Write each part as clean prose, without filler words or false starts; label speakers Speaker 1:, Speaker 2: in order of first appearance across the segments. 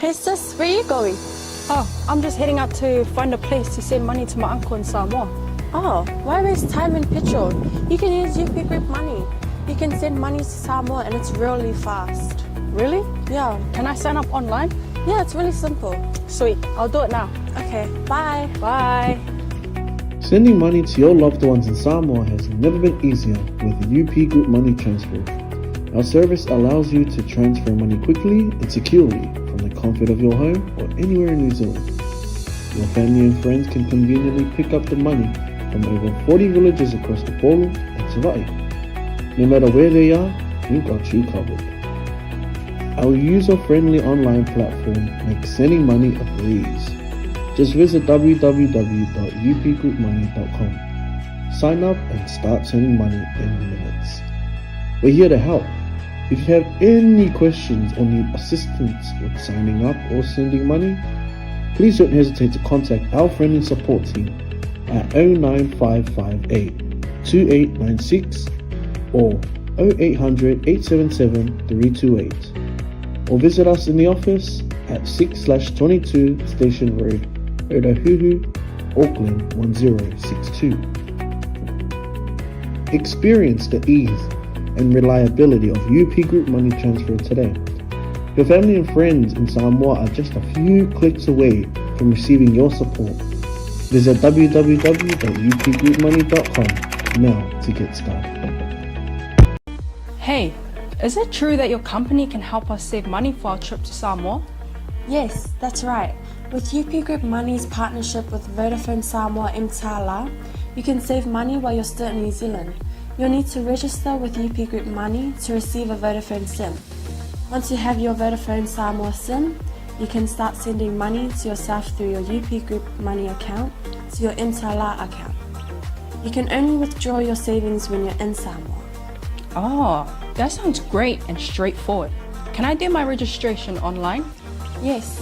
Speaker 1: Hey sis, where are you going?
Speaker 2: Oh, I'm just heading out to find a place to send money to my uncle in Samoa.
Speaker 1: Oh, why waste time and petrol? You can use UP Group Money. You can send money to Samoa and it's really fast.
Speaker 2: Really?
Speaker 1: Yeah.
Speaker 2: Can I sign up online?
Speaker 1: Yeah, it's really simple.
Speaker 2: Sweet, I'll do it now.
Speaker 1: Okay, bye.
Speaker 2: Bye.
Speaker 3: Sending money to your loved ones in Samoa has never been easier with UP Group Money Transfer. Our service allows you to transfer money quickly and securely from the comfort of your home or anywhere in New Zealand. Your family and friends can conveniently pick up the money from over 40 villages across Upolu and Savaii. No matter where they are, we've got you covered. Our user-friendly online platform makes sending money a breeze. Just visit www.upgroupmoney.com. Sign up and start sending money in minutes. We're here to help. If you have any questions or need assistance with signing up or sending money, please don't hesitate to contact our friendly support team at 09558 2896 or 0800 877 328 or visit us in the office at 6/22 Station Road, Otahuhu, Auckland 1062. Experience the ease and reliability of UP Group Money Transfer today. Your family and friends in Samoa are just a few clicks away from receiving your support. Visit www.upgroupmoney.com now to get started.
Speaker 2: Hey, is it true that your company can help us save money for our trip to Samoa?
Speaker 1: Yes, that's right. With UP Group Money's partnership with Vodafone Samoa mTala, you can save money while you're still in New Zealand. You'll need to register with UP Group Money to receive a Vodafone SIM. Once you have your Vodafone Samoa SIM, you can start sending money to yourself through your UP Group Money account to your mTala account. You can only withdraw your savings when you're in Samoa.
Speaker 2: Oh, that sounds great and straightforward. Can I do my registration online?
Speaker 1: Yes,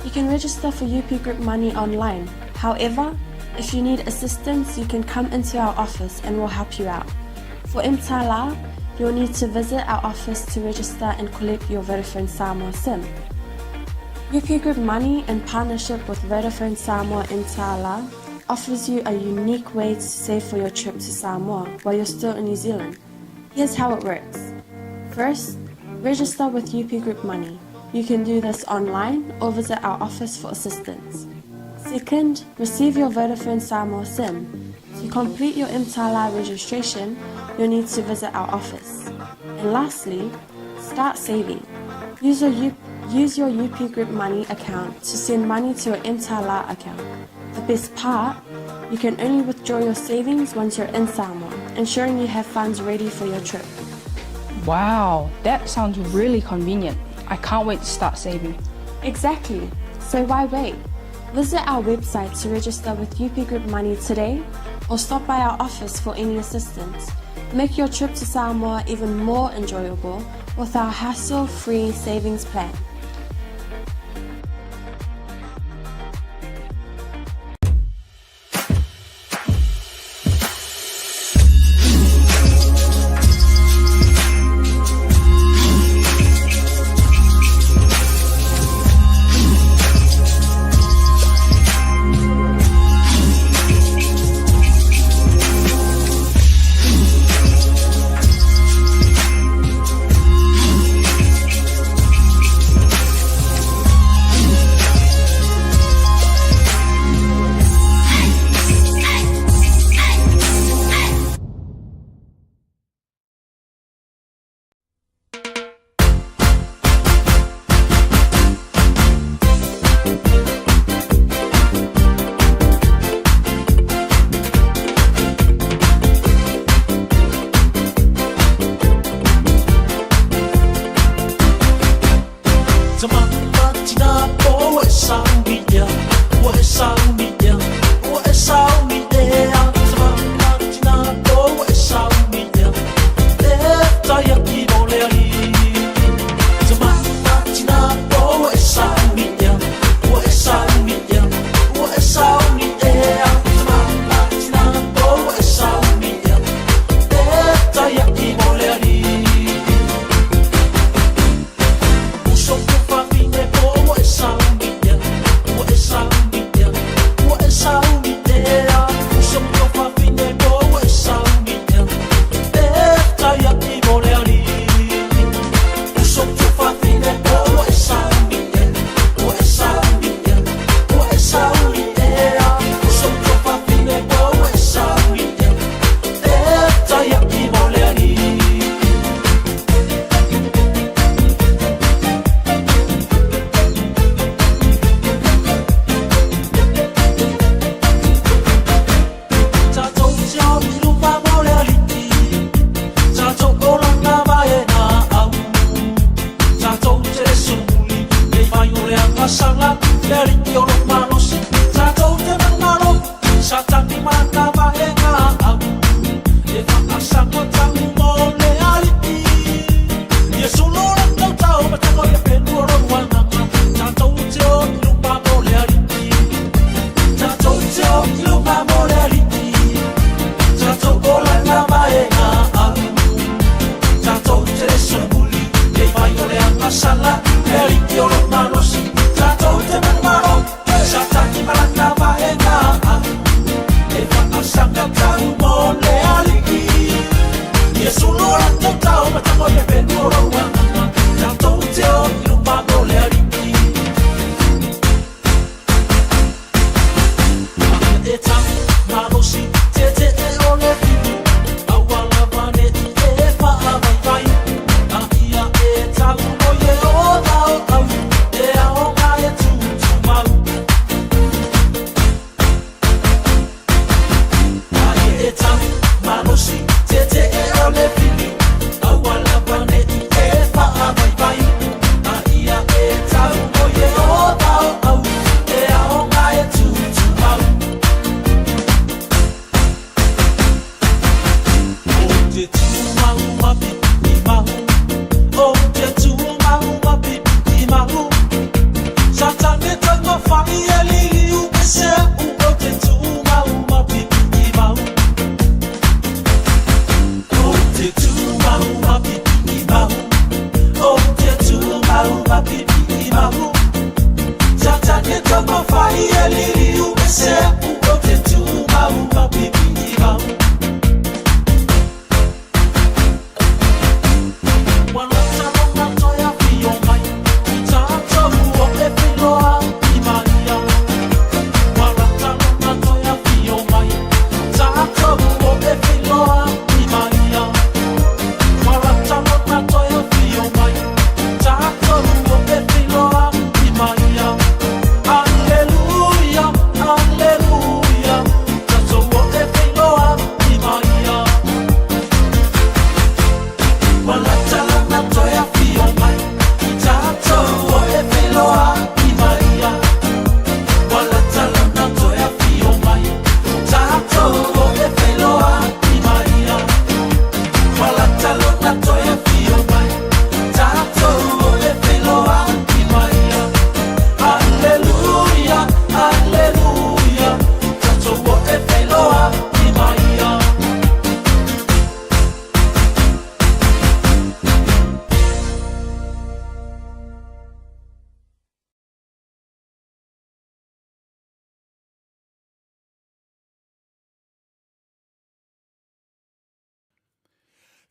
Speaker 1: you can register for UP Group Money online. However, if you need assistance, you can come into our office and we'll help you out. For mTala, you'll need to visit our office to register and collect your Vodafone Samoa SIM. UP Group Money, in partnership with Vodafone Samoa mTala, offers you a unique way to save for your trip to Samoa while you're still in New Zealand. Here's how it works. First, register with UP Group Money. You can do this online or visit our office for assistance. Second, receive your Vodafone Samoa SIM. To complete your mTala registration, you'll need to visit our office. And lastly, start saving. Use your UP Group Money account to send money to your mTala account. The best part, you can only withdraw your savings once you're in Samoa, ensuring you have funds ready for your trip.
Speaker 2: Wow, that sounds really convenient. I can't wait to start saving.
Speaker 1: Exactly. So why wait? Visit our website to register with UP Group Money today or stop by our office for any assistance. Make your trip to Samoa even more enjoyable with our hassle-free savings plan.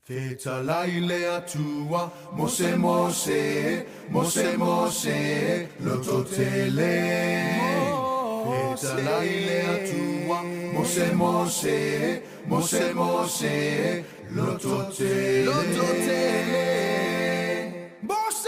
Speaker 4: Fetalai le Atua, Mose Mose, Mose Mose, lototele. Fetalai le Atua, Mose Mose, Mose Mose, lototele. Lototele. Mose!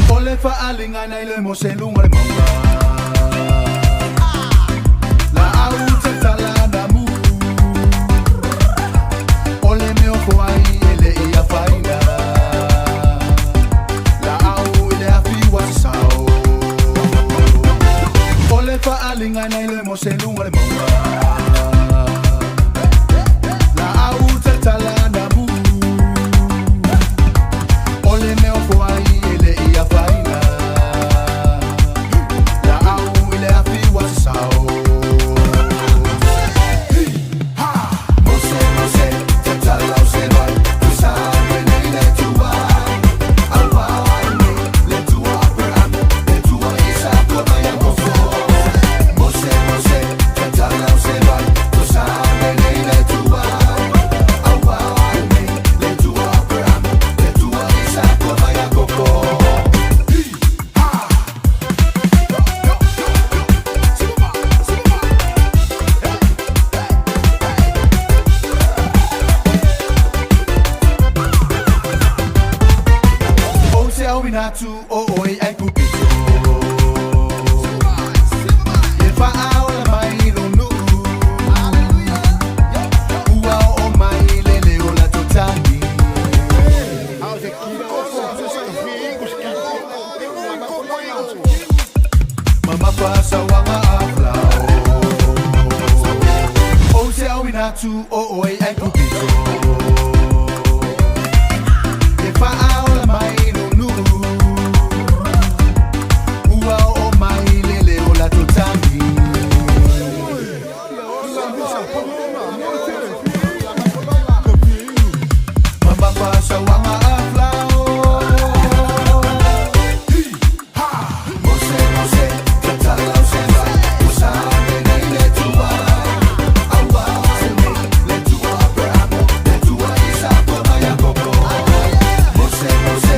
Speaker 4: O le faaligana i le Mose luga le mauga. La au tatala na mu. O le mea o ai e le ia faina. La au i le afi wa sao. O le faaligana i le Mose luga le mauga. La au tatala na mu. O le mea o ai e le ia faina. La au i le afi wa sao. Mose, Mose, tatala o se vai, tu sabe nei le tua. Auai nei le tua Abraham, le tua Isako ma Iakopo. Mose, Mose, tatala o se vai, tu sabe nei le tua. Auai nei le tua Abraham, le tua Isako ma Iakopo. O te au inatu o oi ai pupito. E whaao la mai lo nuu. o oe ai kupito. E faaola mai lou nuu. Ua oo mai le leo latou tagi. Mamafa sauaga afalao. Mose, Mose, tatala o se vai, ua sa nei le Atua. Aua le Atua o Aperamo, le Atua o Isaako ma Iakopo. Mose, Mose.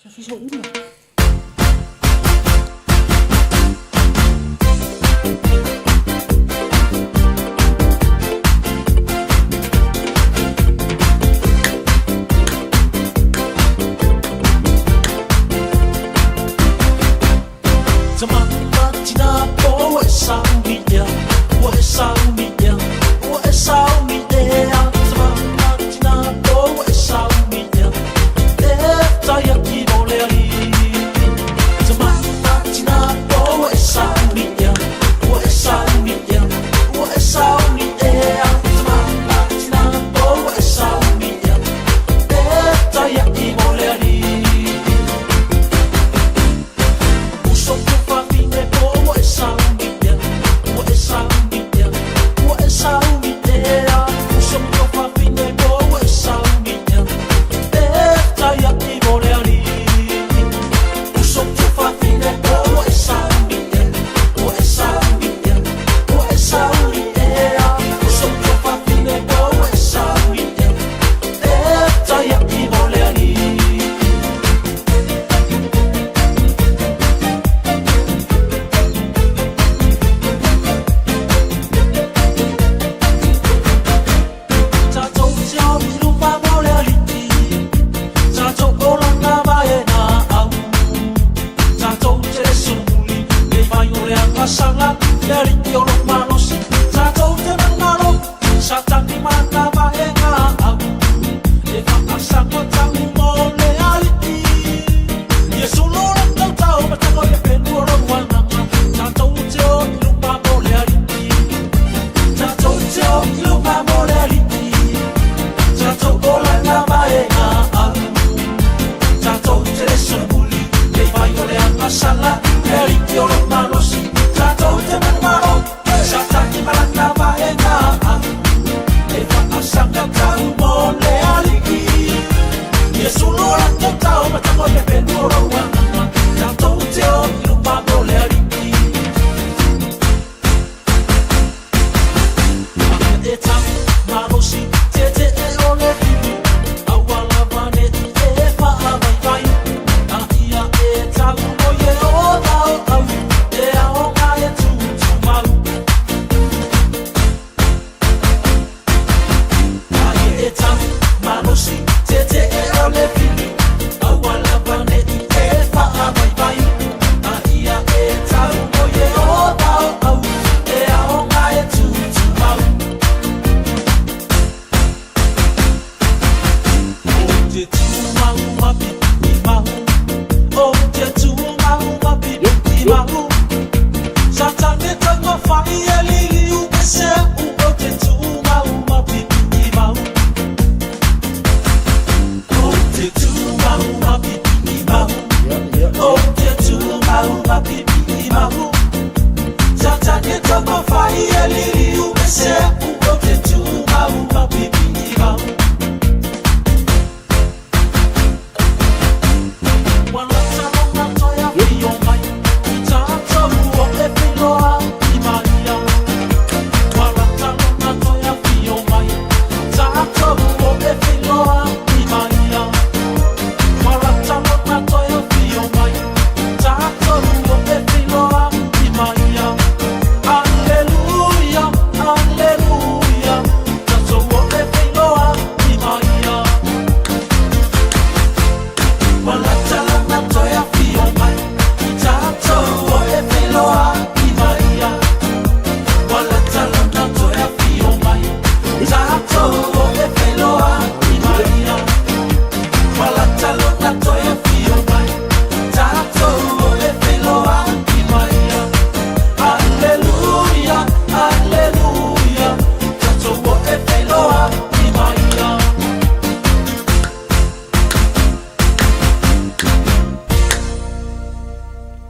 Speaker 5: Fai sau ula.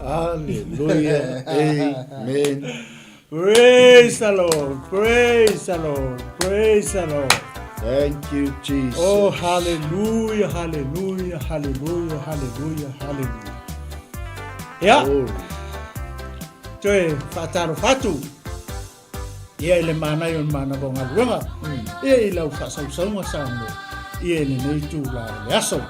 Speaker 3: Hallelujah. Amen.
Speaker 5: Praise the Lord. Praise the Lord. Praise the Lord.
Speaker 3: Thank you, Jesus.
Speaker 5: Oh, hallelujah, hallelujah, hallelujah, hallelujah, hallelujah. Ia,
Speaker 3: Glory.
Speaker 5: toe faatalofa atu ia i le manaia o le manava o galuega, ia i lau faasausauga Samoa. Ia i lenei itula o le aso.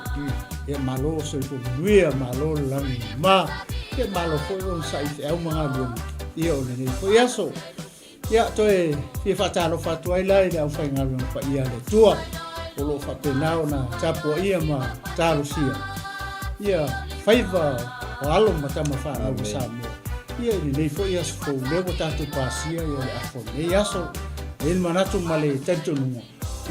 Speaker 5: Ia malo soifua manuia, malo le lagi mama, ia malo foi onosai i feau ma galuega ia o lenei foi aso. Ia toe fia faatalofa atu ai la i le aufaigaluega paia a le Atua o lo o faapena ona tapuaia ma talosia ia faiva o alo ma tama fanau o Samoa. Ia i lenei foi aso fou lea ua tatou pasia ia le afa o lenei aso. E i ai le manatu ma le talitonuga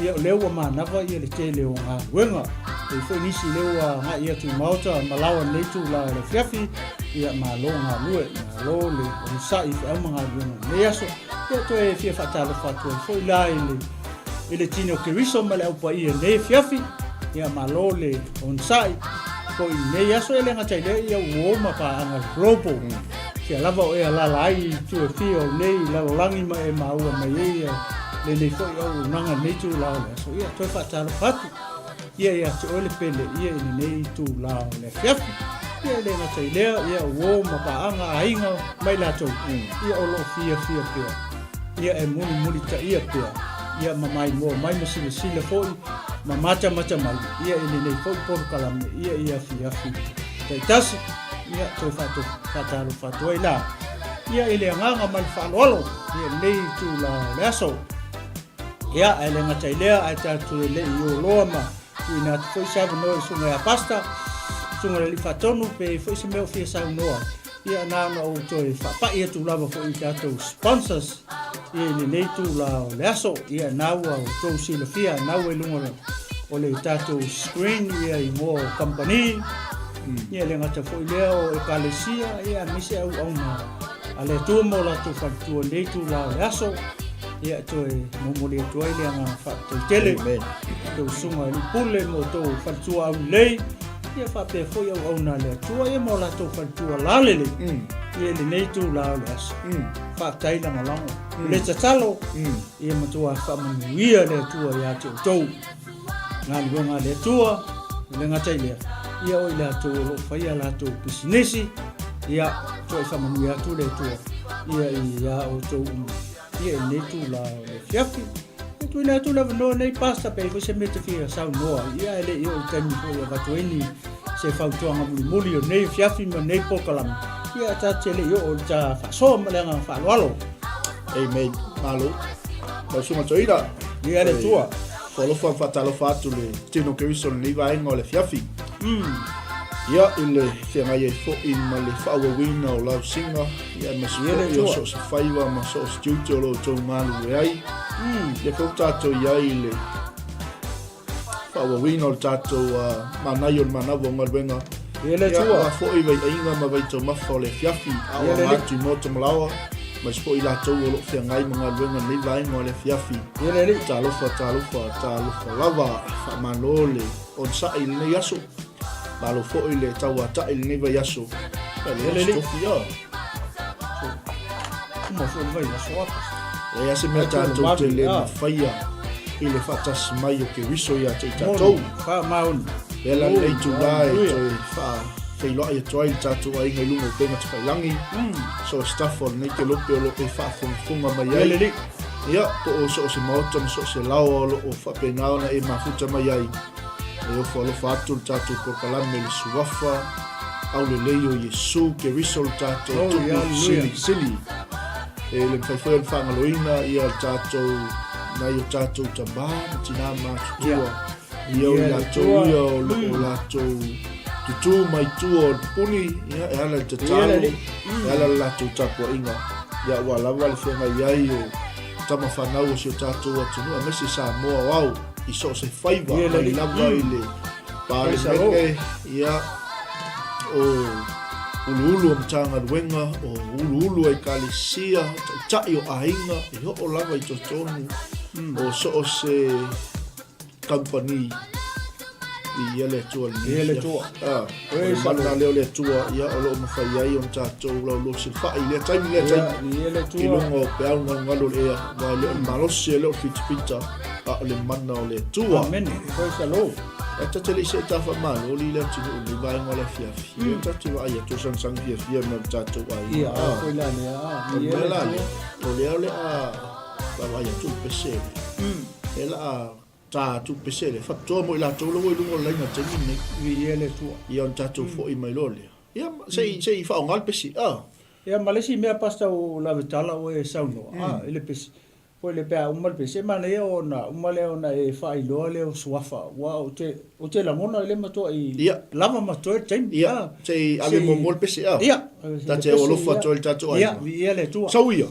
Speaker 5: Ia o lea ua manava ia le tele o galuega. E i ai foi nisi lea ua agai atu i maota ma laoa i lenei itula o le afiafi, ia malo galue, malo le onosai i feau ma galuega o lenei aso. Ia toe fia faatalofa atu ai foi la i le i le tino Keriso ma le au paia i lenei afiafi. Ia malo le onosai foi i lenei aso. E le gata i lea ia uo ma paaga global. Fia lava o e alaala ai i itu e fia o lenei lalolagi ma e maua mai ai ia lenei foi auaunaga i lenei itula o le aso. Ia, toe faatalofa atu ia ia te oe le pele ia i lenei itula o le afiafi. Ia e le gata i lea, ia uo ma paaga aiga ma i latou, ia o lo o fiafia pea, ia e mulimulitaia pea, ia ma maimoa mai ma silasila foi ma matamata mai ia i lenei foi polokalame ia i afiafi taitasi. Ia, toe faatalofa atu ai la ia i le agaga ma le faaaloalo ia lenei itula o le aso. Ia, ae le gata i lea, ae tatou e le i oloa ma tuuina atu foi se avanoa i susuga ia Pastor, susuga i le Alii Faatonu, pe i ai foi se mea o fia saunoa, ia na ona ou toe faapai atu lava foi i tatou sponsors ia i lenei itula o le aso. Ia, na ua outou silafia, na ua i luga o le tatou screen ia igoa o kamupani, Ia le gata foi lea o Ekalesia, ia aemaise auauna a le Atua ma o latou faletua i lenei itula o le aso. Ia e toe momoli atu ai le agaga faafetai tele i tou susuga i alii pule ma outou faletua aulelei, ia faapea foi auauna a le Atua ia ma o latou faletua lalelei ia i lenei itula o le aso. Faafetai lagolago. O le tatalo, ia matua faamanuia le Atua ia te outou. Galuega a le Atua, e le gata i lea, ia o i latou o lo o faia a latou pisinisi, ia, toe faamanuia atu le Atua, ia iā outou uma, ia i lenei itula o le afiafi. E tuuina atu le avanoa nei, Pastor, pe i ai foi se mea e te fia saunoa ai, ia, e le i oo i le taimi foi e avatu ai ni se fautuaga mulimuli o lenei afiafi ma lenei polokalame, ia, ta te le i oo i le ta faasoa ma le agaga faaaloalo.
Speaker 6: Amen. Malo. Lau Susuga Toeaina.
Speaker 5: Ia le Atua.
Speaker 6: Foalofa ma faatalofa atu le tino Keriso i lenei vaega o le afiafi. Ia, i le feagai ai foi ma le faaauauina o lausiga, ia aemaise foi o so o se faiva ma so o se tiute o lo outou galulue ai. Ia foi ua tatou i ai i le faaauauina o le tatou manaia o le manava o galuega.
Speaker 5: Ia le Atua.
Speaker 6: Ia foi vaiaiga ma vaitaumafa o le afiafi, a o aga atu i Maota Malaoa, aemaise foi i latou o lo o feagai ma galuega i lenei vaega o le afiafi.
Speaker 5: Ia le Alii.
Speaker 6: Talofa, talofa, talofa lava, faamalo le onosai i lenei aso. Malo foi le tauatai i lenei vaiaso. Ia le Alii. Tofi, ia.
Speaker 5: Uma foi le vaiaso apa.
Speaker 6: Leai se mea tatou te le mafaia i le faatasi mai o Keriso ia te i tatou.
Speaker 5: Faamaoni.
Speaker 6: Lea la lenei itula e toe faafeiloai atu ai le tatou aiga i luga o upega tafailangi. So o se tafa o lenei kelope o lo o e faafogafoga mai ai. Ia, po o so o se maota ma so o se laoa o lo o faapena ona e mafuta mai ai. E ofo alofa atu le tatou polokalame i le suafa aulelei o Iesu Keriso le tatou Tupu Silisili. E le mafai foi ona faagaloina ia le tatou nai o tatou tamā ma tinā matutua. Ia o i latou ia o lo o latou tutū mai tua o le pupuni, ia e ala i le tatalo, e ala i le latou tapuaiga. Ia ua lava le feagai ai o tama fanau o si o tatou atunuu aemaise Samoa aoao i so o se faiva mai lava i le Palemene, ia, o uluulu o Matagaluega, o uluulu o Ekalesia, o taitai o aiga, e oo lava i totonu o so o se kamupani i ia le Atua lenei.
Speaker 5: Ia le Atua.
Speaker 6: Ah, o le mana lea o le Atua, ia, o lo o mafai ai ona tatou laulosi le fai i lea taimi, lea taimi.
Speaker 5: Ia le Atua.
Speaker 6: I luga o peau galugalu o le ea, aua e le o le malosi, e le o le fitafita, a o le mana o le Atua.
Speaker 5: Amene. Praise the Lord.
Speaker 6: E ta te le i seʻe faamalo i le atunuu i lenei vaega o le afiafi. Ia ta te vaai atu o sagisagi fiafia mai o tatou aiga.
Speaker 5: Ia, a foi la lea.
Speaker 6: O le mea la lea, o lea o le a vaavaai atu i le pese lea. E la a ta tupe sele faapitoa mo i latou la ua i luga o le laina i le taimi lenei.
Speaker 5: Viia le Atua.
Speaker 6: Ia ona tatou foi mai loa lea. Ia se i se i faaaoga le pesi. Ah.
Speaker 5: Ia ma le isi mea Pastor ua lave tala ua e saunoa ah i le pesi foi le pe a uma le pesi e manaia ona uma lea ona e faailoa lea o suafa aua ou te ou te lagona le matuai lava ma totoe le taimi.
Speaker 6: Ia se i ave muamua le pesi ah.
Speaker 5: Ia
Speaker 6: Ta te alofa atu ai i le tatou aiga.
Speaker 5: Ia viia le Atua.
Speaker 6: Sau ia.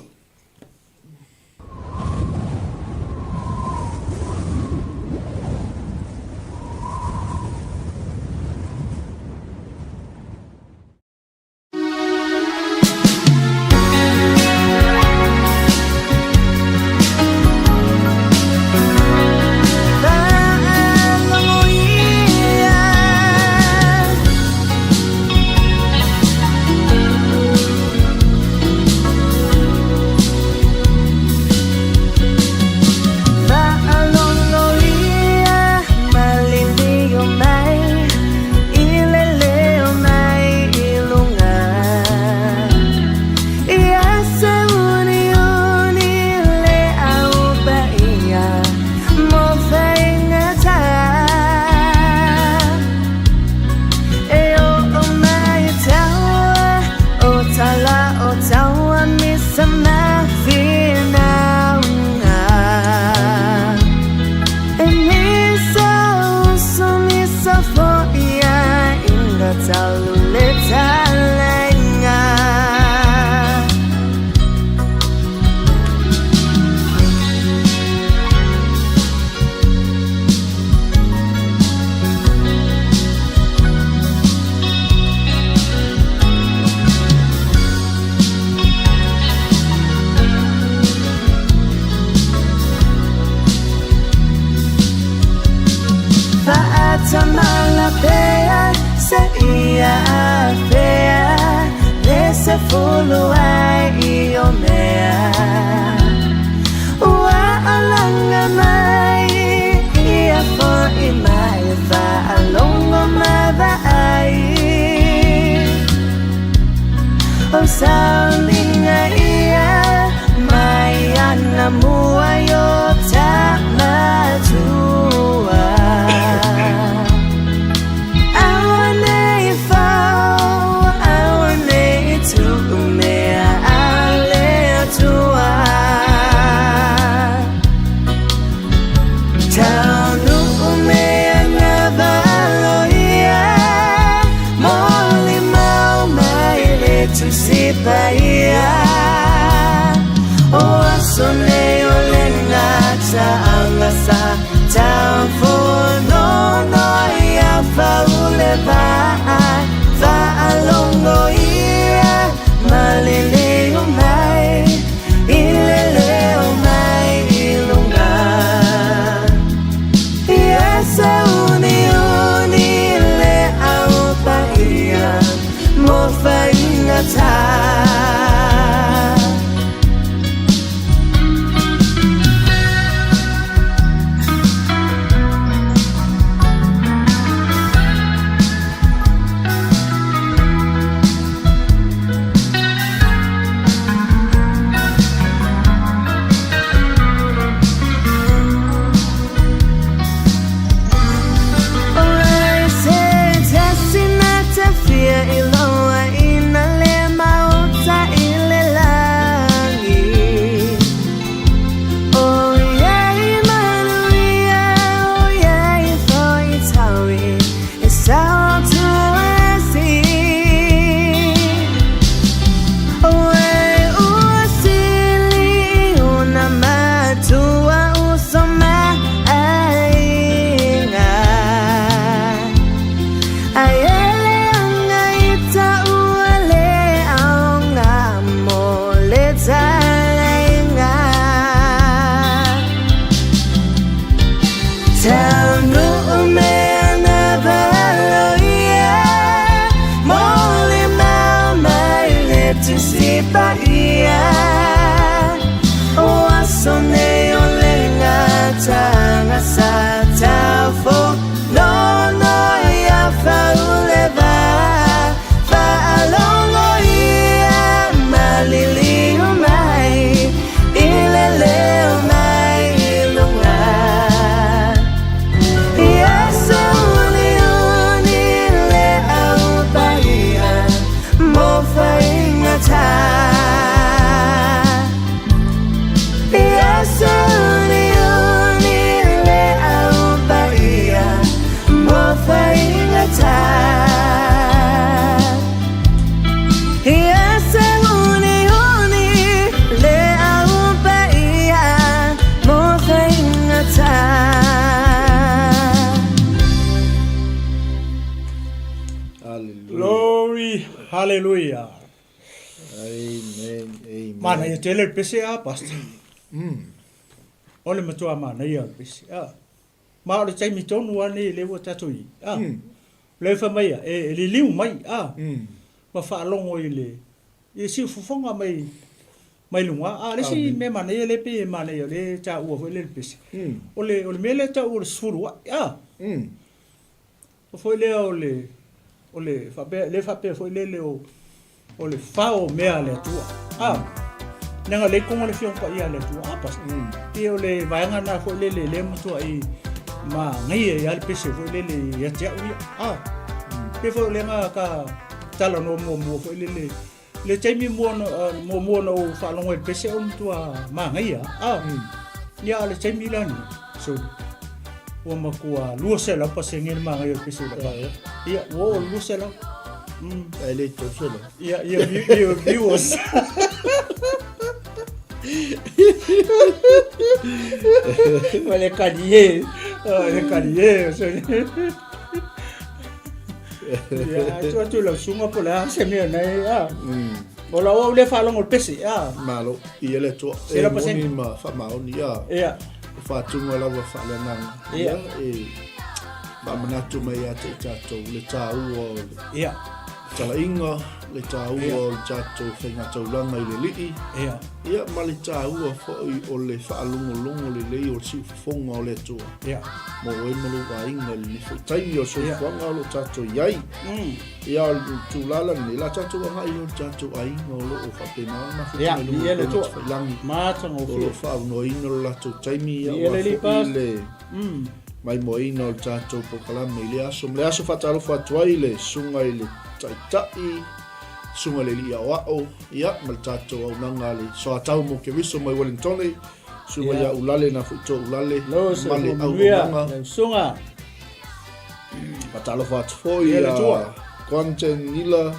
Speaker 6: Hallelujah.
Speaker 5: Glory, hallelujah.
Speaker 6: Amen, amen.
Speaker 5: Manaia tele le pese a, Pastor. O le matua manaia o le pese. A. Ma o le taimi tonu lava lenei lea ua tatou i ai. A. Lea e fai mai ia, e liliu mai, a. Ma faalogo i le, i siufofoga mai, mai luga. A o le isi mea manaia lea e pei e manaia o lea e taua foi lea i le pese, o le, o le mea lea e tau o le sefuluai, a. O foi lea o le, o le faapea, lea faapea foi lele o, o le fao o mea a le Atua. A, leaga lea i totonu o le Afioga Paia a le Atua. A, pastor. Pei o le vaega lena foi lele lea matuai manaia ai lava le pese foi lele ia te au ia. A, pei foi o lea na ta talanoa muamua foi lele Le taimi muamua na ou faalogo ai i le pese o le matua manaia a. Ia a o le taimi la lenei, sorry, ua matua 200 pasene le manaia o le pese i lau faalogo. Ia, ua oo i le 200.
Speaker 6: Ae le 300.
Speaker 5: Ia, ia, ia viewers. Ma le kalie, le kalie, sorry. Ia, atu atu lau susuga po o le a se mea nei, a. O lau au lea faalogo i le pese, a.
Speaker 6: Malo, i ele atua. E moni ma faamaoni, a.
Speaker 5: Ia.
Speaker 6: O faatuga lava faaleagaga.
Speaker 5: Ia.
Speaker 6: E faamanatu mai ia te i tatou le taua o le.
Speaker 5: Ia.
Speaker 6: Talaiga, le taua o le tatou faigataulaga i le Alii.
Speaker 5: Ia.
Speaker 6: Ia, ma le taua foi o le faalogologo lelei o le siufofoga o le Atua.
Speaker 5: Ia.
Speaker 6: Mo oe ma lou aiga i lenei foi taimi o le soifuaga o lo o tatou i ai. Ia, o le tulaga lenei, o le a tatou agai loa i le tatou aiga o lo o faapena ona mafuta mai luga o le upegatafailagi. O lo o faaaunoaina lo latou taimi, ia, aua foi le maimoaina o le tatou polokalame i lea aso. Ma le aso faatalofa atu ai le susuga i le Taitai, susuga i le Alii Aoao, ia, ma le tatou auaunaga a le Soatau mo Keriso mai Wellingtone, susuga ia Ulale na foi to Ulale, ma le auaunaga. Faatalofa atu foi ia Quanten Nila,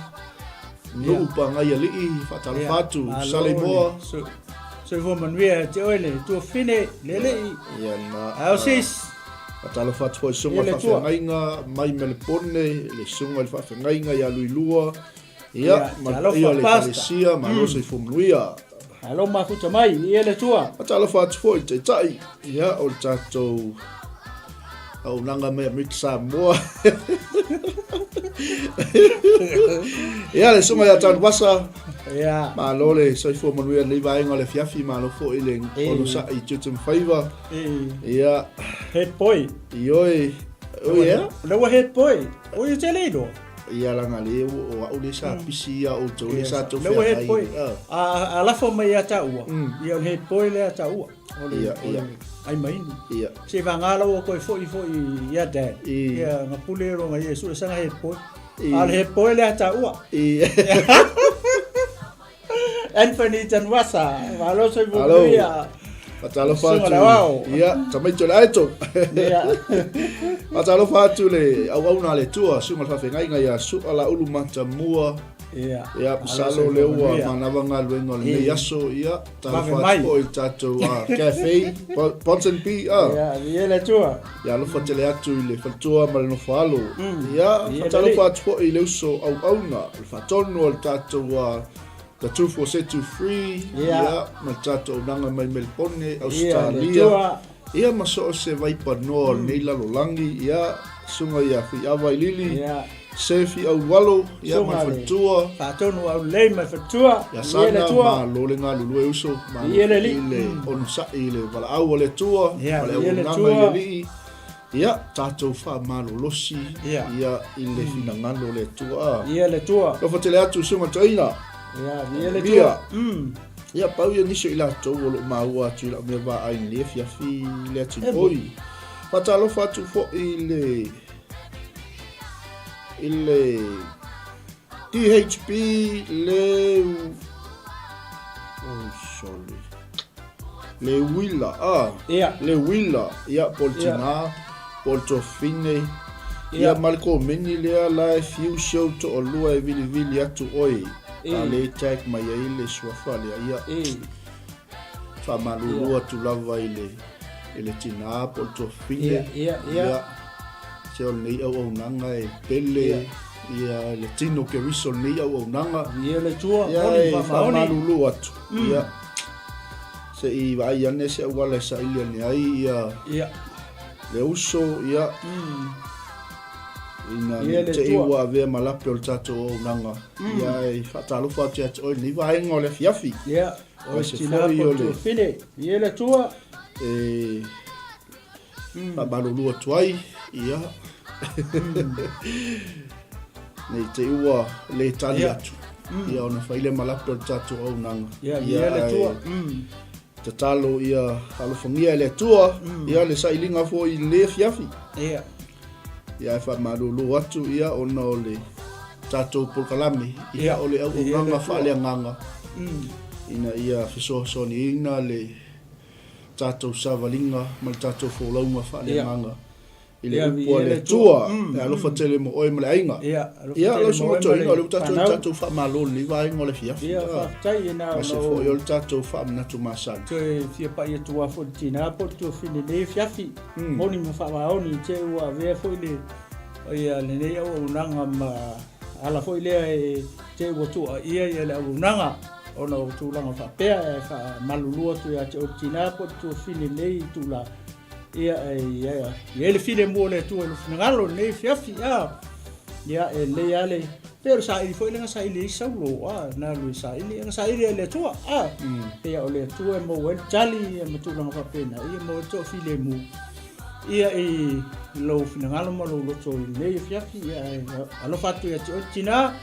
Speaker 6: Nuu Pagai Alii, faatalofa atu, Saleimoa.
Speaker 5: Soifua manuia ia te oe le tuafafine, le alii.
Speaker 6: Ia na.
Speaker 5: Ao sis.
Speaker 6: Faatalofa atu foi i susuga i le faafeagaiga mai Melepone, le susuga i le faafeagaiga ia Luilua, ia, ma le paia o le Ekalesia, malo soifua manuia.
Speaker 5: Malo mafuta mai, ia le Atua.
Speaker 6: Faatalofa atu foi i le Taitai, ia, o le tatou auaunaga mai Amerika Samoa. Ia, le susuga ia Tanuvasa,
Speaker 5: Ia.
Speaker 6: Malo le soifua manuia i lenei vaega o le afiafi, malo foi le onosai i tiute ma faiva. Ia.
Speaker 5: Head boy.
Speaker 6: Ioe. Oh yeah.
Speaker 5: O lea ua head boy. O ia te le iloa.
Speaker 6: Ia leaga le o au lea sa pisi ia outou lea sa tou
Speaker 5: feagai. Lea ua head boy. A lafo mai ia taua, ia o le head boy lea taua. O le ai mainu.
Speaker 6: Ia.
Speaker 5: Se vagā la ua toe foi foi ia dad. Ia na pule ronga Iesu e sanga head boy. A o le head boy lea taua. Anthony Tanwasa, malo soifua manuia.
Speaker 6: Faatalofa atu. Ia, tamaiti o le aeto.
Speaker 5: Ia.
Speaker 6: Faatalofa atu le auauna a le Atua, susuga i le faafeagaiga ia Su'a Laulu Matamua.
Speaker 5: Ia.
Speaker 6: Ia, masalo lea ua manava galuega o lenei aso. Ia, talofa atu foi i le tatou cafe, Ponsonby.
Speaker 5: Ia, viia le Atua.
Speaker 6: Ia, alofa tele atu i le faletua ma le nofoalo. Ia, faatalofa atu foi i le uso auauna, le faatonu o le tatou The 24723, ia, ma le tatou auaunaga mai Melebone, Ausetalia. Ia, ma so o se vaipanoa o lenei lalolagi, ia, susuga ia Fuiava Ilili. Sefi Aualo, ia ma le faletua.
Speaker 5: Faatonu aulelei ma le faletua.
Speaker 6: Ia Sana, malo le galulue uso, malo foi le onosai i le valaau a le Atua, ma le auaunaga i le Alii. Ia, tatou faamalolosi, ia, i le finagalo o le Atua.
Speaker 5: Ia le Atua.
Speaker 6: Alofa tele atu Susuga Toeaina.
Speaker 5: Ia, ia le Atua.
Speaker 6: Ia, pau ia nisi o i latou o lo o maua atu i lau mea vaai i lenei afiafi le atunuu. Faatalofa atu foi i le i le DHB le oh sorry le uila ah
Speaker 5: yeah.
Speaker 6: le uila ia po le tina po le tofine ia ma le komeni lea la e fiu show toalua e vilivili atu oe a le tag mai ai le suafa lea ia Faamalulu atu lava i le i le tinā po o le tuafafine.
Speaker 5: Ia, ia, ia.
Speaker 6: Se o lenei auaunaga e pele.
Speaker 5: Ia.
Speaker 6: Ia le tino keriso o lenei auaunaga.
Speaker 5: Ia le Atua,
Speaker 6: Ia
Speaker 5: moni
Speaker 6: e
Speaker 5: ma faamaoni.
Speaker 6: faamalulu atu. Ia se i vaai ane se auala e saili ane ai ia
Speaker 5: Ia.
Speaker 6: le uso, ia ina
Speaker 5: Ia le
Speaker 6: te i
Speaker 5: Atua.
Speaker 6: ua avea ma lape o le tatou auaunaga. Ia e faatalofa atu ia te oe i lenei vaega o le afiafi.
Speaker 5: Ia, o
Speaker 6: Ma se
Speaker 5: tina
Speaker 6: foi
Speaker 5: po
Speaker 6: o le
Speaker 5: tuafine. Ia le Atua.
Speaker 6: e faamalulu atu ai, ia, nei te i ua le tali atu, ia ona fai lea ma lape o le tatou auaunaga.
Speaker 5: Ia, ia le Atua.
Speaker 6: Tatalo ia alofagia e le Atua, ia le sailiga foi i lenei afiafi.
Speaker 5: Ia.
Speaker 6: Ia e faamalulu atu ia ona o le tatou polokalame, ia o le auaunaga faaleagaga ina ia fesoasoaniina le tatou savaliga ma le tatou folauga faaleagaga i le upu a le Atua. E alofa tele mo oe ma le aiga. Ia, lau susuga Toeaina, o lea ua tatou i le tatou faamalo i lenei vaega o le afiafi.
Speaker 5: Ia, faafetai na
Speaker 6: Ma se foi o le tatou faamanatu masani.
Speaker 5: Toe fia pai atu lava foi i le tina po o le tuafine i lenei afiafi. Moni ma faamaoni i te i ua avea foi le, ia, lenei auaunaga ma ala foi lea e te i ua tuuaia ia le auaunaga. Ona o tulaga faapea e faamalulu atu ia te oe le tina po o le tuafine i lenei itula, ia e i ai le filemu o le Atua i lou finagalo i lenei afiafi, a. Ia, e lelei lava le, pei o le saili foi lea na saili ai Saulo, a, na alu e saili, na saili e le Atua, a. Pei o le Atua e maua ai le tali ia ma tulaga faapena, ia maua ai le toafilemu, ia i lou finagalo ma lou loto i lenei afiafi, ia e alofa atu ia te oe le tina,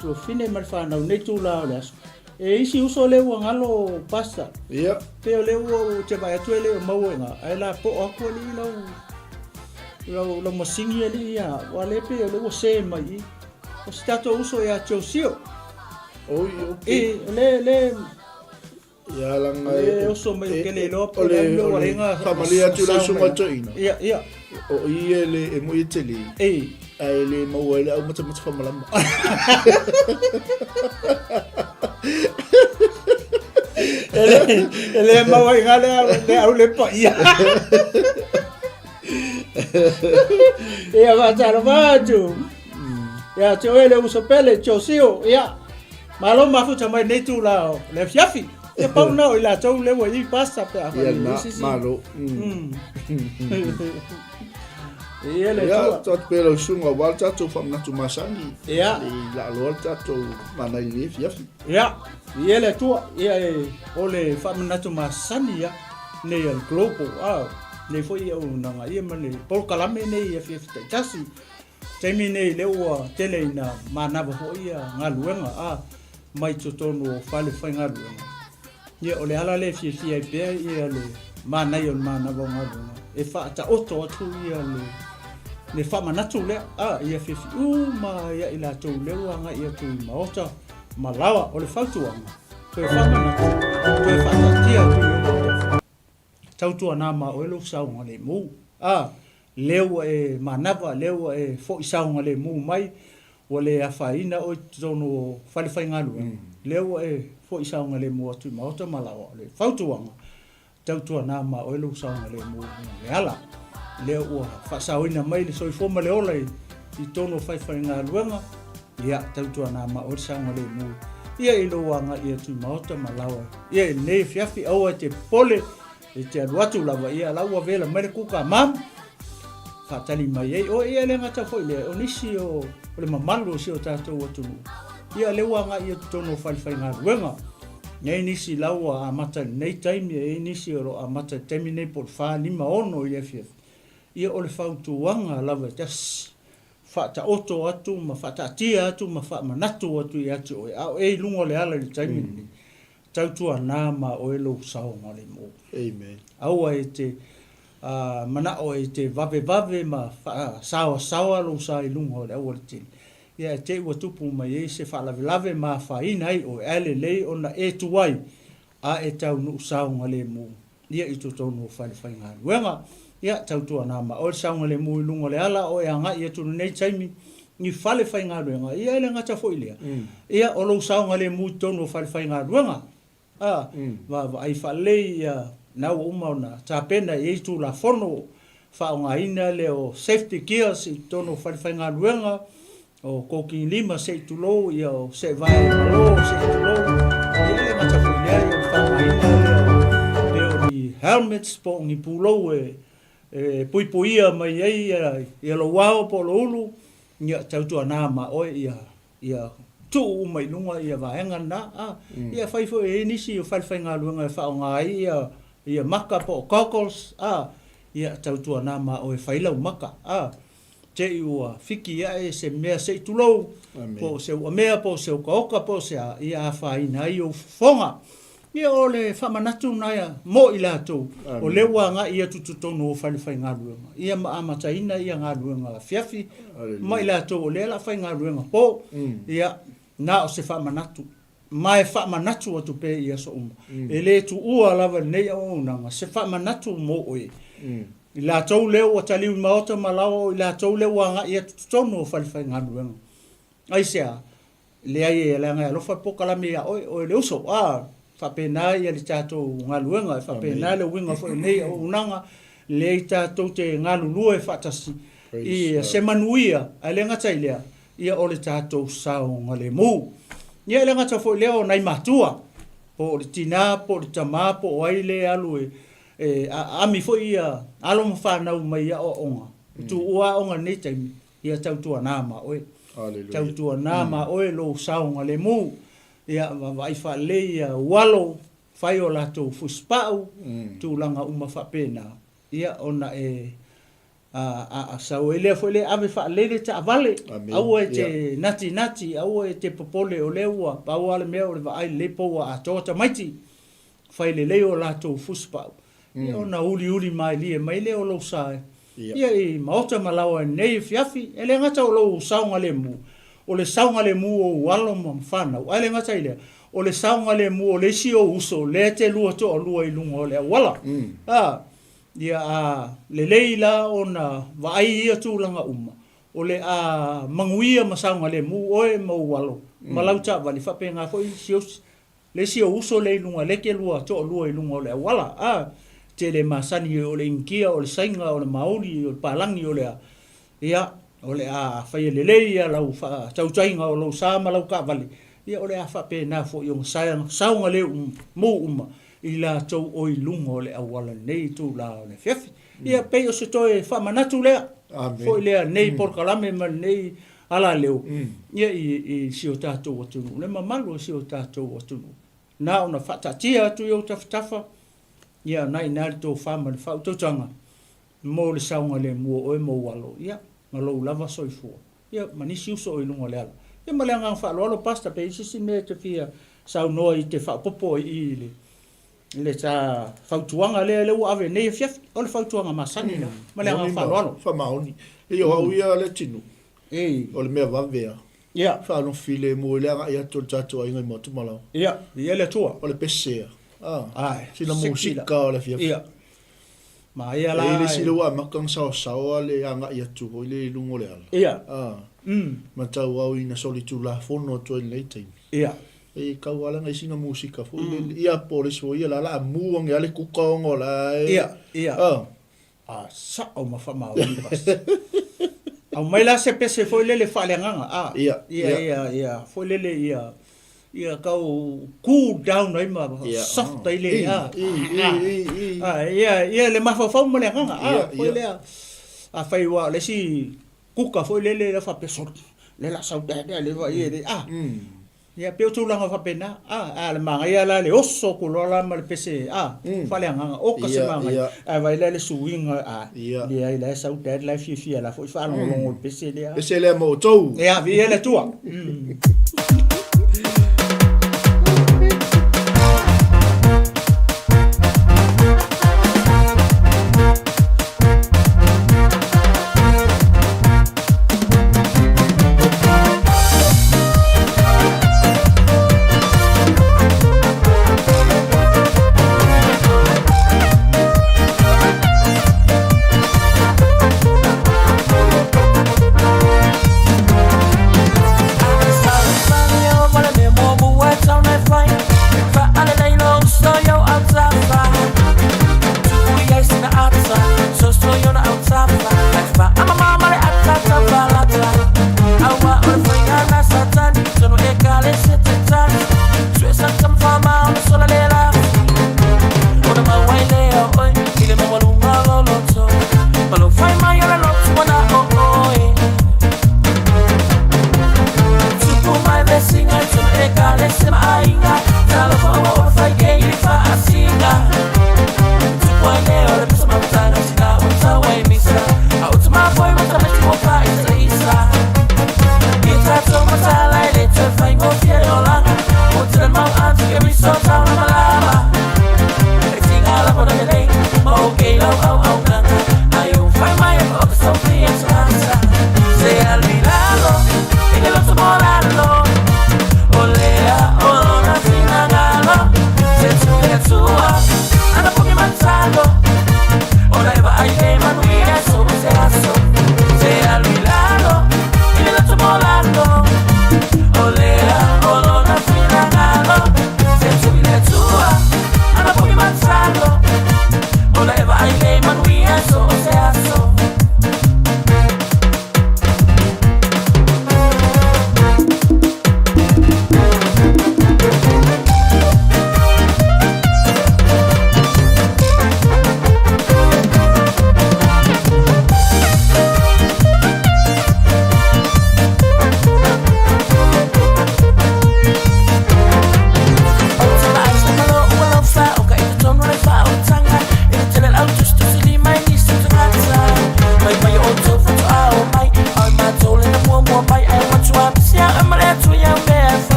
Speaker 5: Tuafine ma le fanau nei itula o le aso. E isi uso lea ua galo Pastor.
Speaker 6: Ia.
Speaker 5: Pei o lea ua ou te vaai atu e le o maua i ina, ae lapoa atu alii lau lau lau masini alii ia, aua lea pei o lea ua se mai i i. O si tatou uso ia Josio.
Speaker 6: Oi, okay.
Speaker 5: E, o le le
Speaker 6: Ia laga
Speaker 5: e oso mai ou te le iloa po o le a le mea ua leai na
Speaker 6: Faamalie atu lau susuga toeaina.
Speaker 5: Ia, ia.
Speaker 6: O i e le e moi e tele.
Speaker 5: E.
Speaker 6: Ae le maua ai le au matamata whamalama.
Speaker 5: E le maua i ngā le au, le au le paia. Ia whaatalofa atu. Ia te oe le uso pele, Josio. Ia. Malo mafuta mai nei tula o le afiafi. Ia pau na o i latou le ua i pasta pe a
Speaker 6: Ia na, malo.
Speaker 5: Ia le
Speaker 6: Ia,
Speaker 5: tua.
Speaker 6: atu pea lau susuga aua le tatou faamanatu masani.
Speaker 5: Ia.
Speaker 6: I laaloa le tatou manai i lenei afiafi.
Speaker 5: Ia, ia le Atua, ia e, o le faamanatu masani ia, nei a le Global, a, nei foi auaunaga ia ma le polokalame nei i afiafi taitasi. Taimi nei lea ua tele ina manava foi ia galuega a mai totonu o fale faigaluega. Ia o le ala lea e fiafia ai pea ia le manaia o le manava o galuega e faataoto atu ia le le faamanatu lea a ia afiafi uma ia i latou lea ua agai atu i maota ma laoa. O le fautuaga, toe faamanatu, toe faataatia atu i ou autafa. Tautuana ma oe lou saogalemu. A, lea ua e manava, lea ua e foi saogalemu mai, ua le afaina oe i totonu o falefaigaluega, lea ua e foi saogalemu atu i maota ma laoa. O le fautuaga, tautuana ma oe lou saogalemu i le ala. Lea ua faasaoina mai le soifua ma le ola i totonu o falefaigaluega, Ia, tautuana ma oe le saogalemu ia i lou agai atu i maota ma laoa ia i lenei afiafi, aua e te popole, e te alu atu lava, ia la ua vela mai le kuka mam, faatali mai ai oe. Ia e le gata foi lea, o nisi o, o le mamalu o si o tatou atunuu, ia lea ua agai atu totonu o falefaigaluega. E i ai nisi la ua amata i lenei taimi, e i ai nisi o lo o amata i le taimi nei po o le 4, 5, 6 i le afiafi. Ia o le fautuaga lava e tasi, faataoto atu ma faataatia atu ma faamanatu atu ia te oe, a o e i luga o le ala i le taimi lenei, tautuana ma oe lou saogalemu.
Speaker 6: Amen.
Speaker 5: Aua e te manao e te vavevave ma faasaoasaoa lou sa i luga o le aualatele, ia e te i ua tupu mai ai se faalavelave ma afaina ai oe, ae lelei ona e tuai a e taunuu saogalemu ia i totonu o fale faigaluega. Ia, tautuana ma oe le saogalemu i luga o le ala o e agai atu i lenei taimi i fale faigaluega. Ia, e le gata foi i lea, ia, o lou saogalemu i totonu o fale faigaluega, a, vaavaai faalelei, ia, na ua uma ona tapena i ai Tulafono faaaogaina lea o safety gears i totonu o fale faigaluega. O kōkīlima se i tulou, ia o seʻevae malo se i tulou, ia e le gata foi i lea, ia o le faaaogaina lea o pei o ni helmets po o ni pulou e e puipuia mai ai ia ia lou ao po o lou ulu, ia tautuana ma oe ia ia tuu uma i luga ia vaega lena, a. Ia fai foi e i ai nisi o falefaigaluega e faaaoga ai ia ia maka po o goggles, a, ia tautuana ma oe e fai lau maka, a. Te i ua fiki aʻe se mea se i tulou, po o se uamea, po o se okaoka, po o se a, ia afaina ai ou fofoga. Ia o le faamanatu lena mo i latou, o lea ua agai atu i totonu o falefaigaluega, ia ma amataina ia galuega afiafi, ma i latou o lea o le a faigaluega po, ia, na o se faamanatu. Ma e faamanatu atu pea i aso uma. E le tuua lava i lenei auaunaga se faamanatu mo oe. I latou lea ua taliu i maota ma laoa o i latou lea ua agai atu totonu o falefaigaluega. Aisea? Leai e leaga e alofa le polokalame ia oe, oe le uso. A, faapena ia le tatou galuega, e faapena le uiga foi o nei auaunaga, leai tatou te galulue faatasi i se manuia, ae le gata i lea, ia o le tatou saogalemu. Ia e le gata foi i lea o nai matua, po o le tina po o le tama po o ai le alu e e aami foi ia alo ma fanau mai aoaoga, mm. tuua aoga i lenei taimi, ia tautuana ma oe. Tautuana ma oe lou saogalemu. Ia vaavaai faalelei ia ualo, fai o latou fusipau, mm. tulaga uma faapena. Ia ona e A sau ai lea foi lea ave faalelei le taavale, aua e te natinati, aua e te popole o lea ua pau lava le mea o le vaai lelei po ua atoa tamaiti, fai lelei o latou fusipau, ia ona uliuli malie mai lea o lou sa ia i maota ma laoa i lenei afiafi. E le gata o lou saogalemu, o le saogalemu o ou alo ma fanau, ae le gata i lea, o le saogalemu o le isi ou uso lea e te lua toalua i luga o le auala. Ia a lelei la ona vaai ia tulaga uma, o le a manuia ma saogalemu oe ma ou alo ma lau taavale, faapena foi si ou, le isi ou uso lea i luga, lea e te lua toalua i luga o le auala. A, tele masani o le Initia, o le Saina, o le Maori, o le Palagi, o le a. Ia, o le a faia lelei ia lau faatautaiga o lou sa ma lau taavale, ia o le a faapena foi ona saogalemu uma i latou o i luga o le auala i lenei itula o le afiafi. Ia, pei o se toe faamanatu lea, foi lea lenei polokalame ma lenei alaleo, ia i si o tatou atunuu, le mamalu o si o tatou atunuu. Na ona faataatia atu i ou tafatafa, ia na i ina le tofa ma le faautautaga mo le saogalemu o oe ma ou alo, ia, ma lou lava soifua, ia, ma nisi uso o i luga o le ala. Ia, ma le agaga faaaloalo, Pastor, pe i ai se isi mea e te fia saunoa i te faaopoopo ai i i le, i le ta fautuaga lea, lea ua ave nei afiafi. O le fautuaga masani lea, ma le agaga faaaloalo.
Speaker 6: Faamaoni. Ia, o au ia le tino, o le mea vave lava.
Speaker 5: Ia.
Speaker 6: Faalogo filemu i le agai atu o le tatou aiga i Moatumalaoa.
Speaker 5: Ia, viia le Atua.
Speaker 6: O le pese lava. Ah, sina musika o le afiafi.
Speaker 5: Ia. Maia la.
Speaker 6: E i ai le isi lea ua amata ona saosaoa le agai atu foi lea i luga o le ala.
Speaker 5: Ia.
Speaker 6: Ah. Matau au ina solitulafono atu ai i lenei taimi.
Speaker 5: Ia.
Speaker 6: E kau lava leaga i sina musika foi lele. Ia po o le isi foi ia la la mu ane lava le kuka ona o la e.
Speaker 5: Ia, ia.
Speaker 6: Ah.
Speaker 5: A sao ma faamaoni Pastor. Aumai la se pese foi lele faaleagaga a.
Speaker 6: Ia,
Speaker 5: ia, ia, ia, foi lele ia ia tau cool down ai ma soft ai le a. A ia ia le mafaufau ma le agaga a foi lea. Afai ua o le isi kuka foi lele la faapea solo le la sau lea lea le ia le a. Ia, pei o tulaga faapena, a, a le manaia la le oso atu loa la ma le pese, a, faaleagaga, oka se manaia, ae vaai la i le suiga, a, leai, la e sau dad la e fiafia la foi faalogologo i le pese lea.
Speaker 6: Pese lea mo outou.
Speaker 5: Ia, viia le Atua.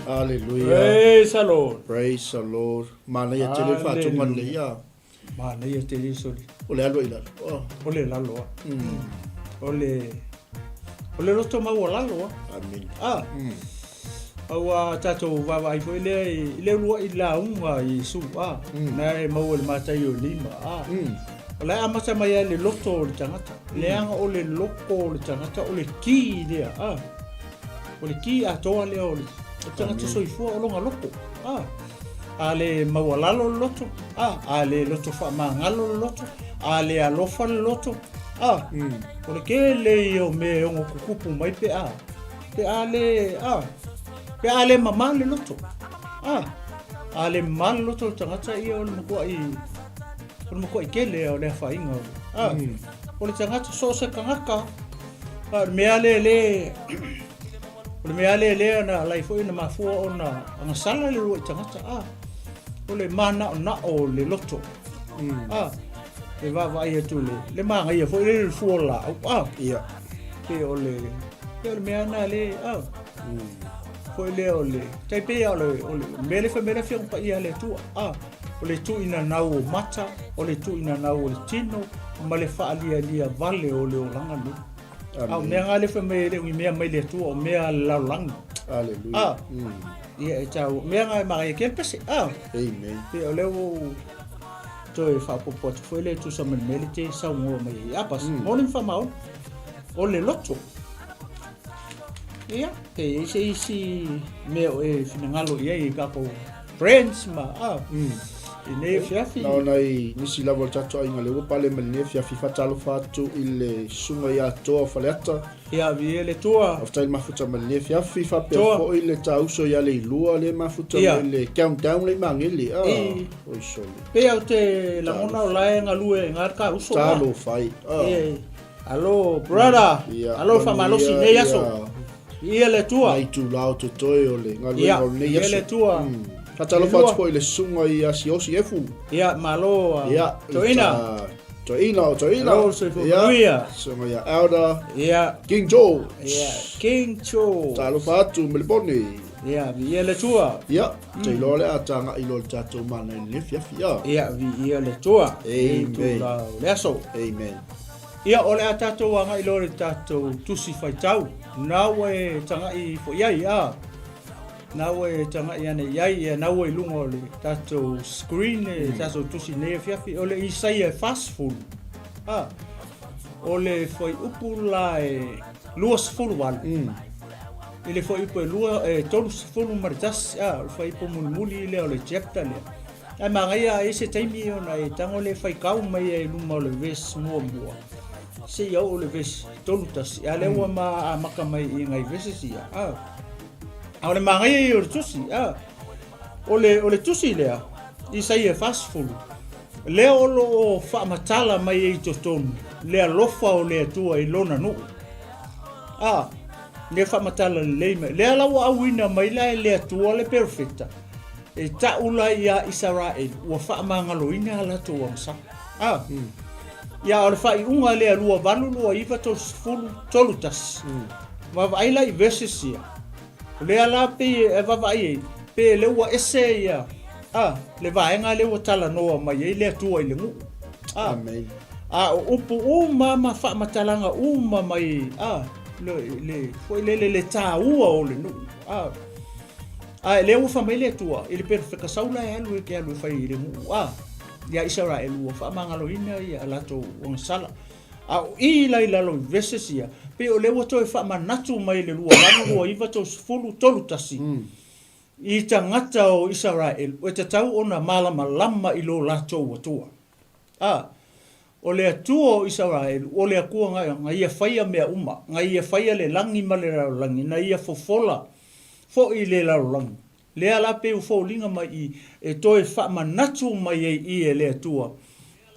Speaker 6: Hallelujah.
Speaker 5: Praise the Lord.
Speaker 6: Praise the Lord. Manaia tele le faatoga lelei a.
Speaker 5: Manaia tele soli.
Speaker 6: O le alo i lalo. Oh.
Speaker 5: O le lalo a. O le o le loto maualalo a.
Speaker 6: Amen.
Speaker 5: Ah. Aua tatou vaavaai foi lea i le uluai lauga a Iesu a. Na e maua i le Mataio 5 a. O la e amata mai ai le loto o le tagata. Leaga o le loko o le tagata o le ki lea a. O le ki atoa lea o le tagata soifua o lona loko a. A le maualalo le loto a, a le loto faamagalo le loto, a le alofa le loto a. O le tele ia o mea e ono tutupu mai pe a. Pe a le, a, pe a le mamā le loto. A, a le mamā le loto o le tagata ia o le matuai, o le matuai tele o le afaina o le, a, o le tagata, so o se tagata, a, o le mea lea le, o le mea lea lea na alai foi na mafua ona agasala le uluai tagata, a, o le mānaʻonaʻo o le loto. A, e vaavaai atu le, le manaia foi lele le fua o le laau, a,
Speaker 6: Ia.
Speaker 5: Pei o le, pei o le mea na le, a, foi lea o le, tai pei o le, o le mea le fai mai le Afioga Paia a le Atua, a, o le tuuinanau o mata, o le tuuinanau o le tino, ma le faalialia vale o le olaga nei. A o mea nga le fai mai e le o ni mea mai le Atua, o mea a le lalolagi.
Speaker 6: Aleluia.
Speaker 5: A, ia e tau, mea nga e magaia ke le pese, a,
Speaker 6: Amen.
Speaker 5: pei o lea ua ou toe faaopoopo atu foi lea e tusa ma le mea lea e te saunoa mai ai. Apas, moni ma faamaoni, o le loto. Ia, pe i ai se isi mea o e finagalo i ai i tatou friends ma, a, i nei afiafi.
Speaker 6: Na ona i nisi lava o le tatou aiga lea ua pale mai lenei afiafi faatalofa atu i le susuga ia Toa Faleata.
Speaker 5: Ia, viia le Atua.
Speaker 6: Faafetai le mafuta mai lenei afiafi faapea
Speaker 5: Toa.
Speaker 6: foi le ta uso ia Leilua lea e mafuta
Speaker 5: Ia.
Speaker 6: mai le countdown lea i Magele. Ah,
Speaker 5: I.
Speaker 6: oi sole.
Speaker 5: Pei au te lagona o la e galue ai ngā ka uso.
Speaker 6: Talofa ai. Ah.
Speaker 5: Ia, alo brother,
Speaker 6: Ia,
Speaker 5: alo faamalosi
Speaker 6: manuia,
Speaker 5: nei
Speaker 6: ia.
Speaker 5: aso. Ia le Atua.
Speaker 6: Nai itula o totoe o le galuega
Speaker 5: Ia,
Speaker 6: o lenei
Speaker 5: ia
Speaker 6: aso.
Speaker 5: le Atua.
Speaker 6: Faatalofa
Speaker 5: Leilua.
Speaker 6: atu foi i le susuga ia Siosi Efu.
Speaker 5: Ia, malo a
Speaker 6: Ia,
Speaker 5: Toeaina.
Speaker 6: Toeaina o Toeaina.
Speaker 5: Alo, soifua
Speaker 6: Ia,
Speaker 5: manuia.
Speaker 6: susuga ia Elder
Speaker 5: Ia.
Speaker 6: King George.
Speaker 5: Ia, King George.
Speaker 6: Talofa atu Melebone.
Speaker 5: Ia, viia le Atua.
Speaker 6: Ia, te iloa le a taga'i loa i le tatou mana i lenei afiafi. Ia.
Speaker 5: Ia, viia le Atua.
Speaker 6: Amen.
Speaker 5: I itula o le aso.
Speaker 6: Amen.
Speaker 5: Ia, o le a tatou agai loa i le tatou tusi faitau. Na ua e taga'i ifo i ai, a. Na ua e taga'i ane i ai, ia na ua i luga o le tatou screen, e tatou tusi nei afiafi, o le Isaia e 40. A, o le fuaiupu la e 28. I le fuaiupu e lua, e 31, a, o le fuaiupu mulimuli lea o le chapter lea. Ae manaia a i ai se taimi ona e tago le faitau mai ai i luma o le verse muamua seia oo i le verse 31, a lea ua ma amata mai i nai verses ia. A, a o le manaia ia o le tusi, a, o le, o le tusi lea, Isaia 40, lea o lo o faamatala mai ai i totonu le alofa o le Atua i lona nuu. A, lea faamatala lelei mai. Lea la ua auina mai la e le Atua le perofeta, e ta'u la iā Isaraelu ua faamagaloina a latou agasala. A, ia o le faaiuga lea 28, 29, 30, 31. Vaavaai la i verses ia. O lea la pei e vaavaai ai, pe lea ua ese ia, a, le vaega lea ua talanoa mai ai le Atua i le nuu. A,
Speaker 6: Amen.
Speaker 5: A o upu uma ma faamatalaga uma mai, a, le, le, foi lele le tāua o le nuu, a. A lea ua fai mai le Atua i le perofeta Saula e alu e te alu e fai i le nuu, a, ia Isaraelu ua faamagaloina ia latou agasala. A o i la i lalo i verses ia, pei o lea ua toe faamanatu mai le 28, 29, 30, 31, i tagata o Isaraelu e tatau ona malamalama i lo latou Atua. A, o le Atua o Isaraelu, o le Akua na, na Ia faia mea uma, na Ia faia le lagi ma le lalolagi, na Ia fofola foi le lalolagi. Lea la pei ua foliga mai i, e toe faamanatu mai ai i e le Atua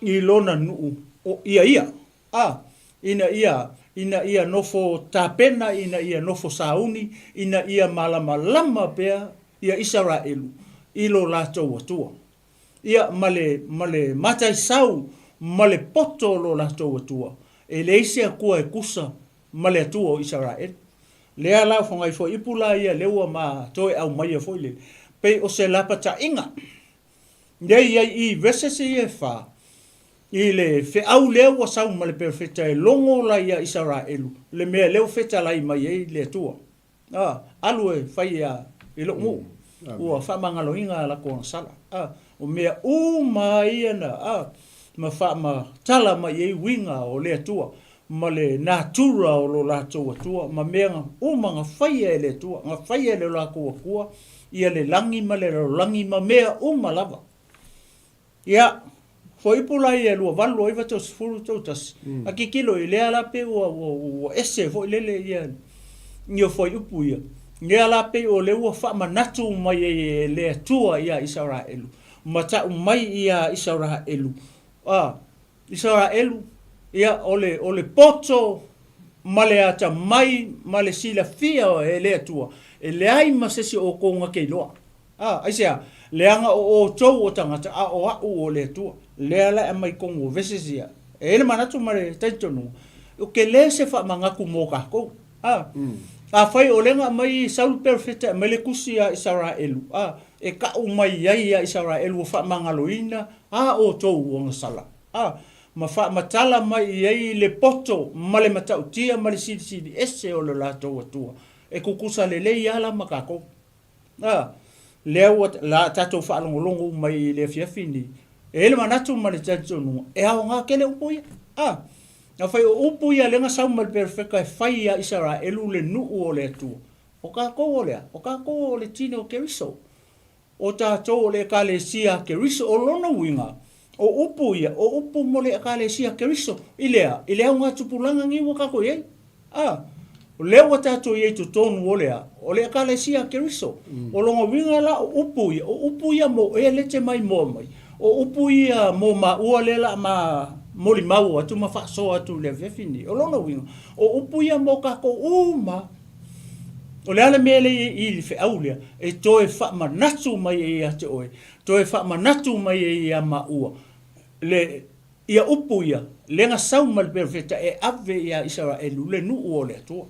Speaker 5: i Lona nuu o ia Ia. A, ina ia, ina ia nofo tapena, ina ia nofo sauni, ina ia malamalama pea ia Isaraelu i lo latou Atua. Ia, ma le, ma le mataisau ma le poto o lo latou Atua, e leai se Akua e kusa ma le Atua o Isaraelu. Lea la o Fagaifoaiupu la ia lea ua ma toe aumaia foi lele, pei o se lapataiga lea i ai i verses ia e fa, i le feau lea ua sau ma le perofeta e logo la ia Isaraelu, le mea lea ua fetalai mai ai le Atua. A, alu e fai ia i lou nuu, ua faamagaloina a latou agasala. A, o mea uma ia na, a, ma faamatala mai ai uiga o le Atua, ma le natura o lo latou Atua, ma mea uma na faia e le Atua, na faia e le latou Atua ia le lagi ma le lalolagi ma mea uma lava. Ia, fuaiupu la ia 28, 29, 30, 31, a tilotilo i lea la pei ua, ua, ua ese foi lele ia, ia fuaiupu ia. Lea la pei o lea ua faamanatu mai ai e le Atua ia Isaraelu, ma tau mai ia Isaraelu, a, Isaraelu, ia, o le, o le poto ma le atamai ma le silafia e le Atua, e leai ma se isi o outou na te iloa. A, aisea? Leaga o outou o tagata, a o a'u o le Atua. Lea la e aumai tonu o verses ia. E i ai le manatu ma le talitonuga, o tele se faamanatu mo tatou. A, afai o lea na aumai sau le perofeta e aumai le tusi ia Isaraelu, a, e tau mai ai ia Isaraelu ua faamagaloina a outou ua gasala, a, ma faamatala mai i ai le poto ma le matautia ma le silisili ese o le latou Atua, e tutusa lelei lava la ma tatou. A, lea ua la tatou faalogologo uma i le afiafi nei, e i ai le manatu ma le talitonuga, e aoga tele upu ia. A, afai o upu ia lea na sau mai le perofeta e fai ia Isaraelu le nuu o le Atua, o tatou o le a? O tatou o le tino o Keriso. O tatou o le Ekalesia a Keriso. O lona uiga, o upu ia, o upu mo le Ekalesia a Keriso. I le a? I le augatupulaga nei ua tatou i ai. A, o lea ua tatou i ai i totonu o le a? O le Ekalesia a Keriso. O lona uiga la o upu ia, o upu ia mo ea lea e te maimoa mai? O upu ia mo maua lea la a ma molimau atu ma faasoa atu i le afiafi nei. O lona uiga, o upu ia mo tatou uma. O le a le mea lea i i le feau lea e toe faamanatu mai ai ia te oe, toe faamanatu mai ai ia maua le ia upu ia, lea na sau mai le perofeta e ave ia Isaraelu le nuu o le Atua.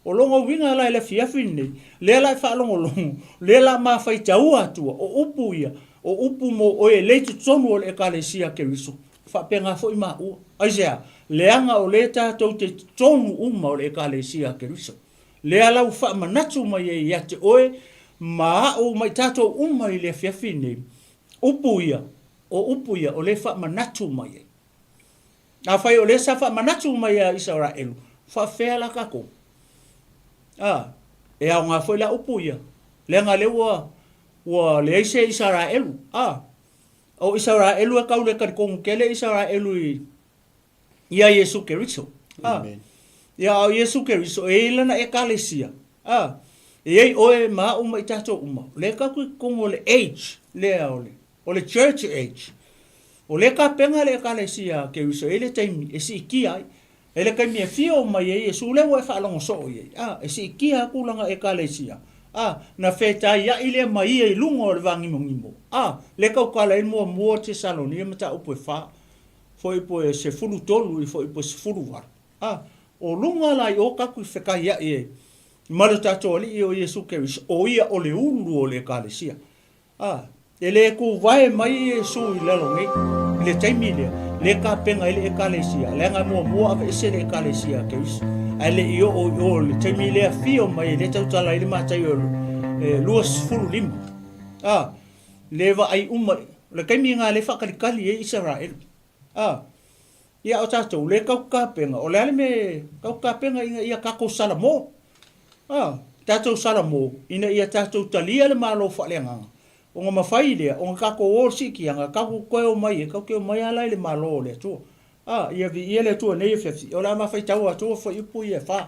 Speaker 5: O lona uiga la i le afiafi lenei, lea la e faalogologo, lea la ma faitaua atua, o upu ia, o upu mo oe e le i totonu o le Ekalesia a Keriso, faapena foi maua. Aisea? Leaga o lea tatou te i totonu uma o le Ekalesia a Keriso. Lea la ua faamanatu mai ai ia te oe ma a'u ma i tatou uma i le afiafi nei, upu ia, o upu ia o lea e faamanatu mai ai. Afai o lea sa faamanatu mai ia Isaraelu, faafefea la tatou? A, e aoga foi la upu ia, leaga lea ua, ua leai se Isaraelu. A, o Isaraelu e tau le talitonu tele Isaraelu i, ia Iesu Keriso. A, ia a o Iesu Keriso, e i ai lana ekalesia. A, e i ai oe ma a'u ma i tatou uma, o lea e tatou i totonu o le age lea o le, o le church age. O lea e tapena le ekalesia a Keriso, e i ai le taimi e siitia ai. E i ai le taimi e afio mai ai Iesu, lea ua e faalogo soo i ai. A, e siitia atu lana ekalesia. A, na fetaia'i lea ma ia i luga o le vāgimogimo. A, lea e tautala ai le muamua o Tesalonia mataupu e fa. Fuaiupu e 13 i fuaiupu e 18. A, o luga la i o tatou i fekaia'i ai ma lo tatou Alii o Iesu Keriso, o ia o le ulu o le Ekalesia. A, e le tuvae mai Iesu i lalo nei, i le taimi lea, Lea tapena ai le Ekalesia, leaga e muamua aveese le Ekalesia a Keriso, ae le i oo i o i le taimi lea afio mai ai lea tautala ai le Mataio e 25. A, le vaai uma, o le taimi lena lea e faatalitali ai Isaraelu. A, ia o tatou lea tatou te tapena, o le a le mea e tatou te tapena ina ia tatou salamo. A, tatou salamo ina ia tatou talia le Malo faaleagaga, Ona mafai lea ona tatou o i le siitiaga, tatou toe omai ai, tatou te omai lava la i le Malo o le Atua. A, ia viia le Atua i lenei afiafi, o le a mafaitau atu fuaiupu ia e fa.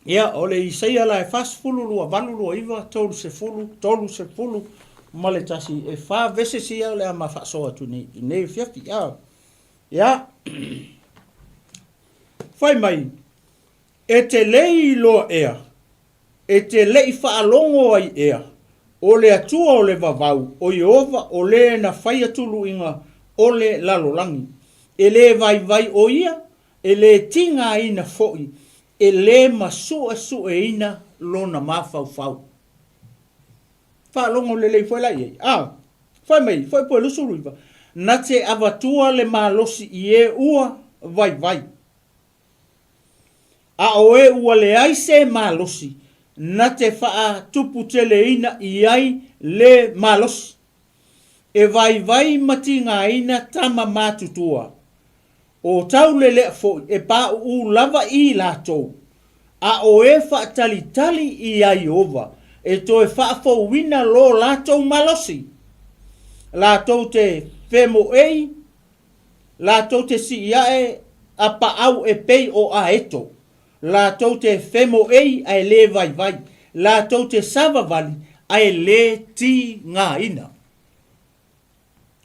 Speaker 5: Ia, o le Isaia la e 40, 28, 29, 30, 30 ma le tasi, e fa verses ia o le a ma faasoa atu nei i lenei afiafi. A, ia, fai mai, e te le iloa ea E te le i faalogo ai ea, o le Atua o le vavau, o Ieova, o le na faia tuluiga o le lalolagi. E lē vaivai ʻo ia, e lē tigaina foʻi, e lē masuʻesuʻeina lona mafaufau. Faalogo lelei foi la i ai. A, fai mai, foi pue 29, Na te avatua le malosi i e ua vaivai. A o e ua leai se malosi, na te faatuputeleina i ai le malosi. E vaivai ma tigaina tama matutua. O taulelea foi e paʻuʻu lava i latou. A o e faatalitali iā Ieova, e toe faafouina lo latou malosi. Latou te femoei Latou te sii ae a paau e pei o aeto. Latou te femoei ae le vaivai. Latou te savavali ae le tigaina.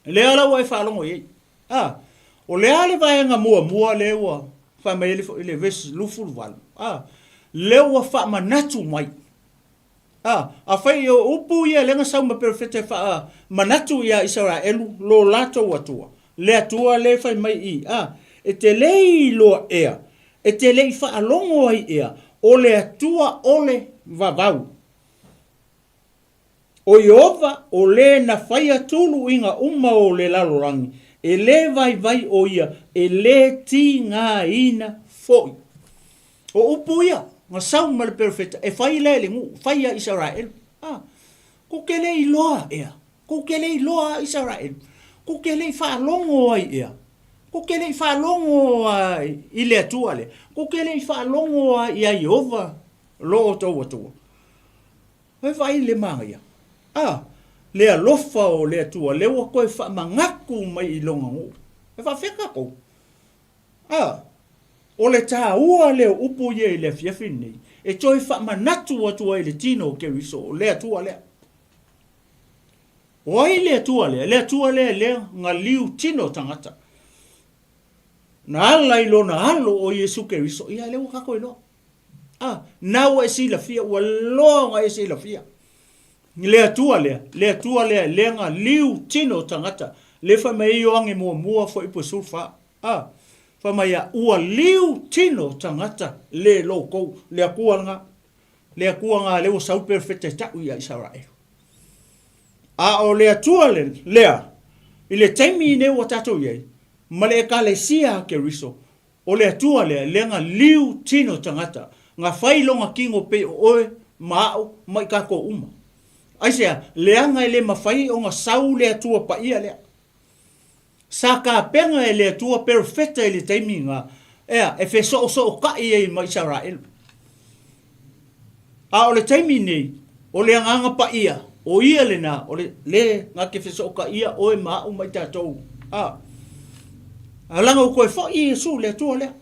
Speaker 5: Lea la ua e faalogo i ai. A, o le a le vaega muamua lea ua fai mai ai le, le verse 28? A, lea ua faamanatu mai. A, afai o upu ia lea na sau ma perofeta e faamanatu iā Isaraelu lo latou Atua, le Atua lea e fai mai i, a, e te le iloa ea, e te le i faalogo ai ea, o le Atua o le vavau. O Ieova, o le na faia tuluiga uma o le lalolagi, e le vaivai o ia, e le tigaina foi. O upu ia, na sau ma le perofeta, e fai lea i le nuu, fai ia Isaraelu. A, kou te le iloa ea, kou te le iloa a Isaraelu, kou te le i faalogo ai ea, kou te le i faalogo a i le Atua lea, kou te le i faalogo a iā Ieova lo outou Atua. E vaai le manaia, a, le alofa o le Atua, lea ua toe faamanatu mai i lona nuu. E faafefea tatou? A, o le tāua lea o upu ia i le afiafi lenei, e toe faamanatu atu ai i le tino o Keriso, o le Atua lea. O ai le Atua lea? Le Atua lea lea na liu tino tagata. Na ala i lona alo o Iesu Keriso, ia lea ua tatou iloa. A, na ua e silafia, ua loa ona e silafia. Le Atua lea, le Atua lea lea na liu tino tagata. Le fai mai ai Ioane muamua fuaiupu e 14. A, fai mai a, ua liu tino tagata le loukou, le Atua lena, le Atua lena lea ua sau perofeta e ta'u ia Isaraelu. A o le Atua le, lea, i le taimi nei ua tatou i ai, ma le Ekalesia a Keriso, o le Atua lea, lea na liu tino tagata, na fai lona tino pei o oe ma a'u ma i tatou uma. Aisea? Leaga e le mafai ona sau le Atua Paia lea. Sa tapena e le Atua perofeta i le taimi na, ea, e fesoosootaʻi ai ma Isaraelu. A o le taimi nei, o le Agaga Paia, o Ia lena, o le, le na te fesootaia oe ma aʻu ma i tatou. A, a laga ua toe foʻi Iesu, le Atua lea,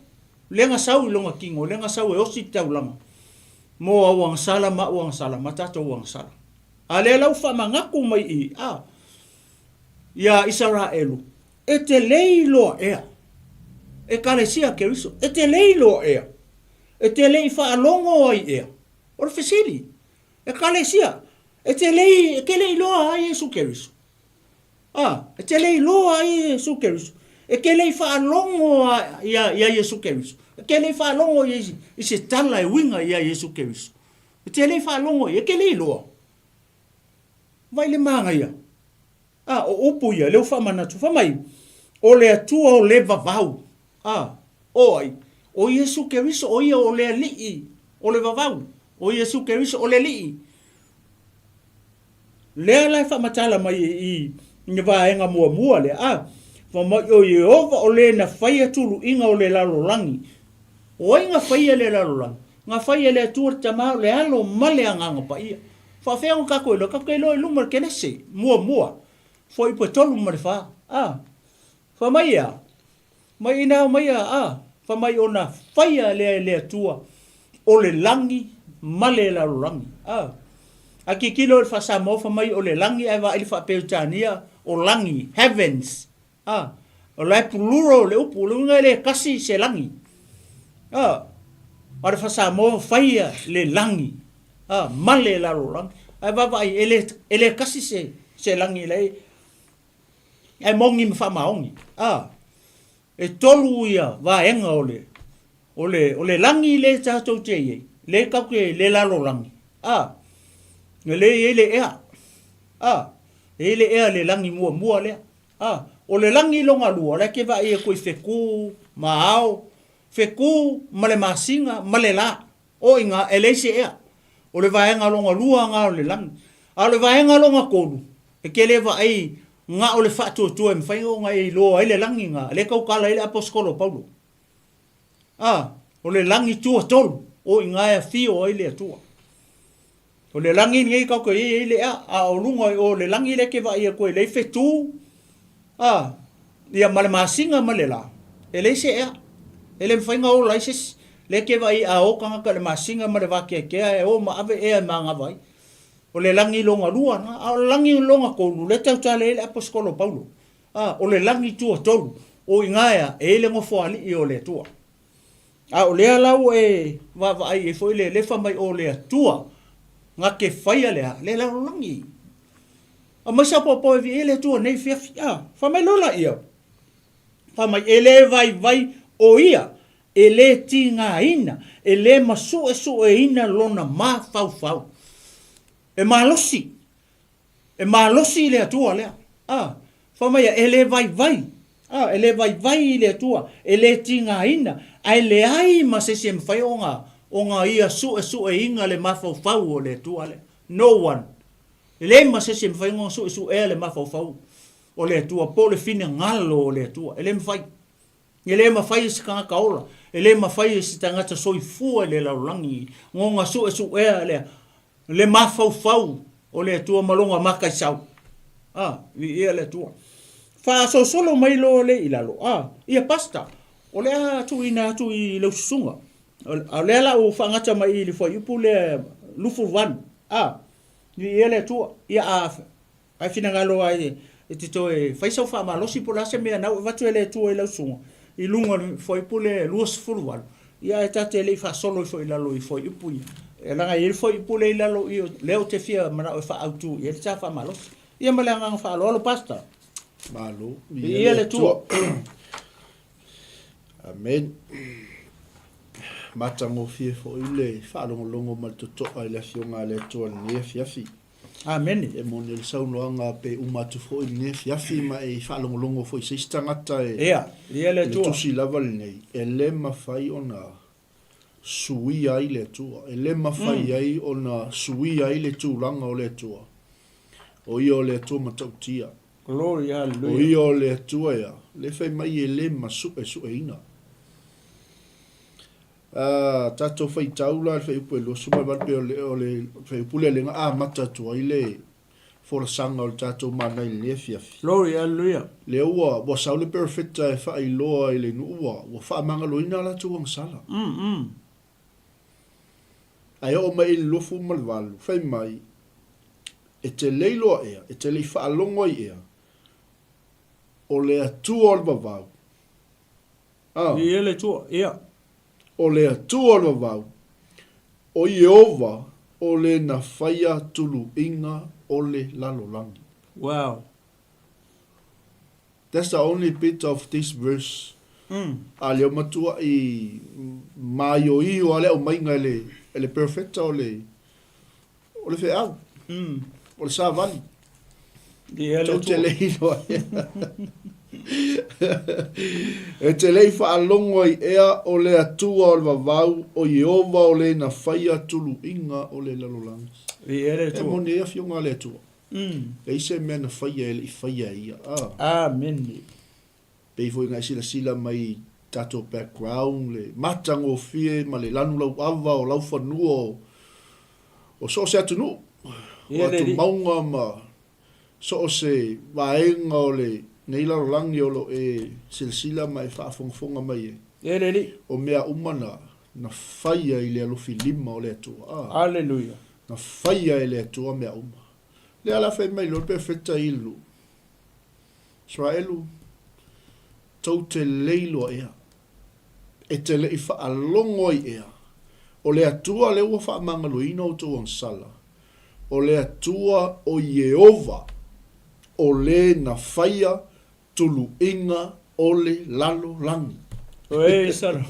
Speaker 5: lea na sau i Lona tino, lea na sau e osi le taulaga, mo au agasala ma aʻu agasala, ma tatou agasala. A lea la ua faamanatu mai i i, a, Iā Isaraelu, e te le iloa ea, Ekalesia Keriso, e te le iloa ea, e te le i faalogo ai ea. O le fesili, Ekalesia, e te le, e te le iloa ai Iesu Keriso? A, e te le iloa ai Iesu Keriso? E te le i faalogo a, iā, iā Iesu Keriso? E te le i faalogo i, i se tala e uiga iā Iesu Keriso? E te le i faalogo i, e te le iloa. Vai le manaia. A, o upu ia, lea ua faamanatu. Fai mai, O le Atua o le vavau. A, o ai? O Iesu Keriso, o Ia o le Alii o le vavau. O Iesu Keriso o le Alii. Lea la e faamatala mai i i le vaega muamua lea, a, fai mai o Ieova o le na faia tuluiga o le lalolagi. O ai na faia le lalolagi? Na faia e le Atua le Tama, o le Alo ma le Agaga Paia. Faafefea ona tatou iloa? Tatou te iloa i luma o le Kenese muamua, fuaiupu e 3 ma le 4, a. Fai mai e a? Mai ina ao mai a, a, fai mai ona faia lea e le Atua o le lagi ma le lalolagi. A. A tilotilo i le faa-Samoa fai mai o le lagi ae vaai i le faa-Peretania o lagi, heavens. A. O la e plural le upu, o le uiga e le tasi se lagi. A. A o le faa-Samoa faia le lagi, a, ma le lalolagi. Ae vaavaai e le, e le tasi se, se lagi la e Ae moni ma faamaoni. A, e tolu ia vaega o le, o le, o le lagi lea tatou te i ai, lea tatou te, le lalolagi. A, lea e i ai le ea. A, e i ai le ea le lagi muamua lea. A, o le lagi lona lua, la e te vaai atu i fetu ma ao, fetu ma le masina ma le la. O i ina, e leai se ea. O le vaega lona lua na o le lagi. A o le vaega lona tolu, e te le vaai na o le faatuatua e mafai ona e iloa ai le lagi na, lea e tautala ai le Aposetolo o Paulo. A, o le lagi tuatolu, o i ina e afio ai le Atua. O le lagi lenei tatou te i ai e i ai le ea, a o luga i o le lagi lea e te vaai atu ai, leai fetu, a, ia ma le masina ma le la, e leai se ea. E le mafai ona ola ai se isi. Lea e te vaai a o tagata i le masina ma le vakeakea e o ma ave ea e manava ai. O le lagi lona lua lena, a o le lagi lona tolu, lea e tautala ai le Aposetolo o Paulo, a, o le lagi tuatolu, o i ina ea e i ai le Nofoalii o le Atua. A o lea la ua e vaavaai ai foi le lefa mai o le Atua na te faia le a? Le lalolagi. Aumai sau paopao e viia le Atua nei afiafi. A, fai mai loa laia, fai mai, e le vaivai o ia, e le tigaina, e le masuesueina lona mafaufau. E malosi. E malosi le Atua lea. A, fai mai ia, e le vaivai. A, e le vaivai i le Atua, e le tigaina, ae leai ma se isi e mafai ona, ona ia suesueina le mafaufau o le Atua lea. No one. E leai ma se isi e mafai ona suesuea le mafaufau o le Atua, po o le finagalo o le Atua. E le mafai. E le mafai e se tagata ola, e le mafai e se tagata soifua i le lalolagi ona suesuea lea le mafaufau o le Atua ma lona mataisau. A, viia le Atua. Faasolosolo mai loa le i lalo, a, ia Pastor, o le a tuuina atu i lau susuga. A o lea la ua faagata mai i le fuaiupu lea 28. A, viia le Atua. Ia a Ae finagalo ai e te toe fai sau faamalosi po o le a se mea nau e avatu e le Atua i lau susuga i luga o le fuaiupu lea e 28, ia ae ta te le i faasolo ifo i lalo i fuaiupu ia. E leaga e i ai le fuaiupu lea i lalo i o lea ou te fia manao e faaautu i ai le ta faamalosi. Ia ma le agaga faaaloalo Pastor.
Speaker 6: Malo.
Speaker 5: Viia le Atua.
Speaker 6: Amen. Matagofie foi le faalogologo ma le totoa i le Afioga a le Atua i lenei afiafi.
Speaker 5: Amene.
Speaker 6: E moni le saunoaga pe uma atu foi lenei afiafi ma e faalogologo foi i se isi tagata e
Speaker 5: Ia, ia le
Speaker 6: i le
Speaker 5: Atua.
Speaker 6: tusi lava lenei, e le mafai ona suia ai le Atua, e le mafai ai ona suia ai le tulaga o le Atua. O ia o le Atua matautia.
Speaker 5: Glory,
Speaker 6: O
Speaker 5: hallelujah.
Speaker 6: ia o le Atua ea, le fai mai e le masuesueina. A tatou faitau la i le fuaiupu e 28 pei o le, o le fuaiupu lea lea na amata atu ai le folasaga o le tatou mana i lenei afiafi.
Speaker 5: Glory, hallelujah.
Speaker 6: Lea ua, ua sau le perofeta e faailoa i le nuu ua, ua faamagaloina a latou agasala. Ae oo mai i le 28, fai mai, E te le iloa ea, e te le i faalogo ai ea, o le Atua o le vavau, A.
Speaker 5: Viia le Atua, ia.
Speaker 6: O le Atua o le vavau, o Ieova o le na faia tuluiga o le lalolagi.
Speaker 5: Wow.
Speaker 6: That's the only bit of this verse. A lea ua matuai maioio lava le aumaiga e le, e le perofeta o le, o le feau, o le savali.
Speaker 5: Viia le
Speaker 6: Tou te
Speaker 5: Atua.
Speaker 6: le iloa ea. E te le i faalogo ai ea o le Atua o le vavau, o Ieova o le na faia tuluiga o le lalolagi.
Speaker 5: Viia le
Speaker 6: E
Speaker 5: Atua.
Speaker 6: moni ai afioga a le Atua. Leai se mea na faia e le i faia e ia. A.
Speaker 5: Amene.
Speaker 6: Pei foi na e silasila mai i tatou background, le matagofie ma le lanu lauava o laufanua o, o so o se atunuu, o atumauga ma so o se vaega o lenei lalolagi o lo o e silasila ma e faafogafoga mai ai. O mea uma na, na faia i le alofi lima o le Atua. A.
Speaker 5: Aleluia.
Speaker 6: Na faia e le Atua mea uma. Lea la fai mai loa le perofeta i le nuu. Israelu, tou te le iloa ea, e te le i faalogo ai ea, o le Atua lea ua faamagaloina outou agasala, o le Atua o Ieova, o le na faia tuluiga o le lalolagi.
Speaker 5: Oi, salo.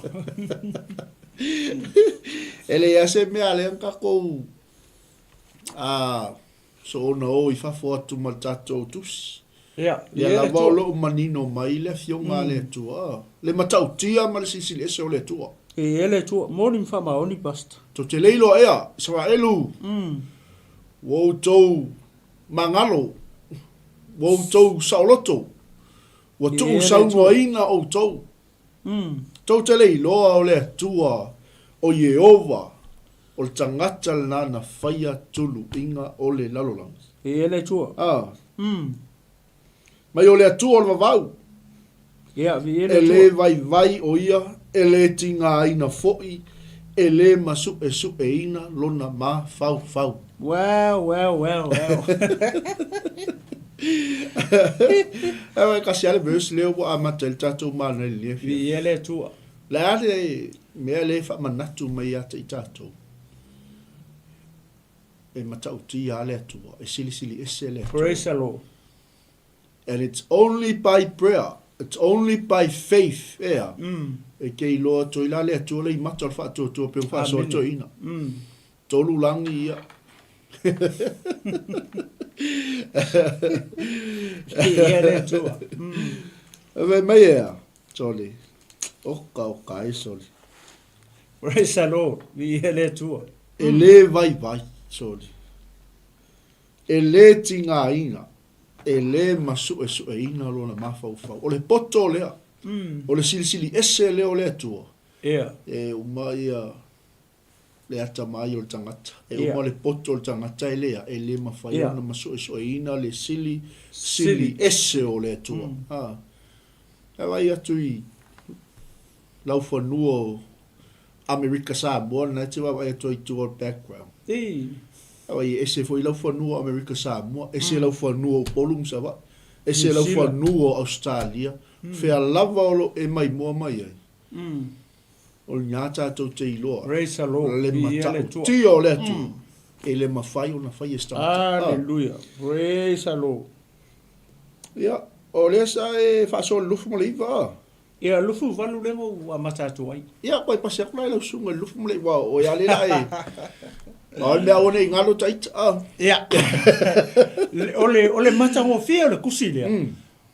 Speaker 6: E leai lava se mea lea na tatou a Soona o i fafo atu ma le tatou tusi.
Speaker 5: Ia,
Speaker 6: Ia lava o lo o manino mai le Afioga a le Atua, le matautia ma le silisili ese o le Atua.
Speaker 5: E le Atua, moni ma faamaoni, Pastor.
Speaker 6: Tou te le iloa ea, Isaraelu, ua outou magalo, ua outou saoloto, ua tuusaunoaina outou. Tou te le iloa o le Atua o Ieova, o le tagata lena na faia tuluiga o le lalolagi.
Speaker 5: E le Atua.
Speaker 6: A. Mai o le Atua o le vavau.
Speaker 5: Ia, viia le
Speaker 6: E le
Speaker 5: Atua.
Speaker 6: vaivai o ia, e le tigaina foi, e le masuesueina lona mafaufau.
Speaker 5: Well, well, well, well.
Speaker 6: Ae kasi lava le verse lea ua amata ai le tatou mana i lenei afiafi.
Speaker 5: Viia le Atua.
Speaker 6: Le a le mea lea e faamanatu mai ia te i tatou? E matautia lava le Atua, e silisili ese le Atua.
Speaker 5: Praise the Lord.
Speaker 6: And it's only by prayer, it's only by faith, ea, e te iloa atu ai la le Atua le i mata o le faatuatua pe ua faasoa toeaina. Tolu lagi ia.
Speaker 5: Viia le Atua.
Speaker 6: Fai mai ea, soli. Oka oka e soli.
Speaker 5: Praise the Lord. Viia le Atua.
Speaker 6: E le vaivai, soli. E le tigaina, e le masuesueina lona mafaufau. O le poto lea, o le silisili ese lea o le Atua. E uma ia le atamai o le tagata. E uma le poto o le tagata e lea, e le mafai ona masuesueina le sili, sili ese o le Atua. A, e vaai atu i laufanua o Amerika Samoa lena e te vaavaai atu ai i tua o le background. Aua e ese foi laufanua o Amerika Samoa, ese laufanua o Upolu ma Savaii, ese laufanua o Ausetalia, fea lava o lo o e maimoa mai ai. O lena tatou te iloa le matautia o le Atua e le mafai ona faia e se tagata.
Speaker 5: Hallelujah. Praise the Lord.
Speaker 6: Ia, o lea sa e faasoa i le 29 a.
Speaker 5: Ia, 28 lea na ou amata atu ai.
Speaker 6: Ia, koe pasi atu la i lau susuga i le 29, o oe lava lea la e... O le mea aua ne i galo ta ita, a.
Speaker 5: Ia, o le, o le matagofie o le kusi lea,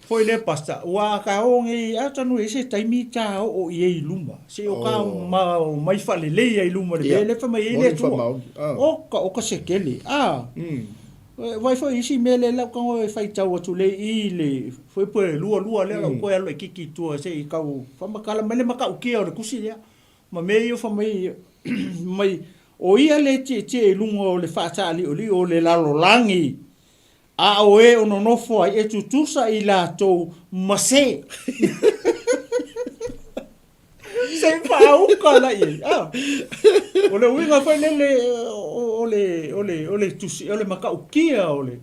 Speaker 5: foi lea Pastor, ua ka oo nei, atonu e i ai se taimi ta oo i ai i luma, se o ka ma mai faalelei ai i luma i le mea lea fai mai ai le Atua. Oka, oka se kele, a. Vaai foi isi mea lea lau tago e faitau atu lea i le foi pe lua lua lea lau toe alu e kiki i tua se i tau faamatala mai le matautia o le tusi lea ma mea ia fai mai mai o ia le tietie i luga o le faataaliolio o le lalolagi a o e o nonofo ai e tutusa i latou ma se Se i faauka la i ai. Ah. O le uiga foi lele o le, o le, o le tusi, o le matautia, o le,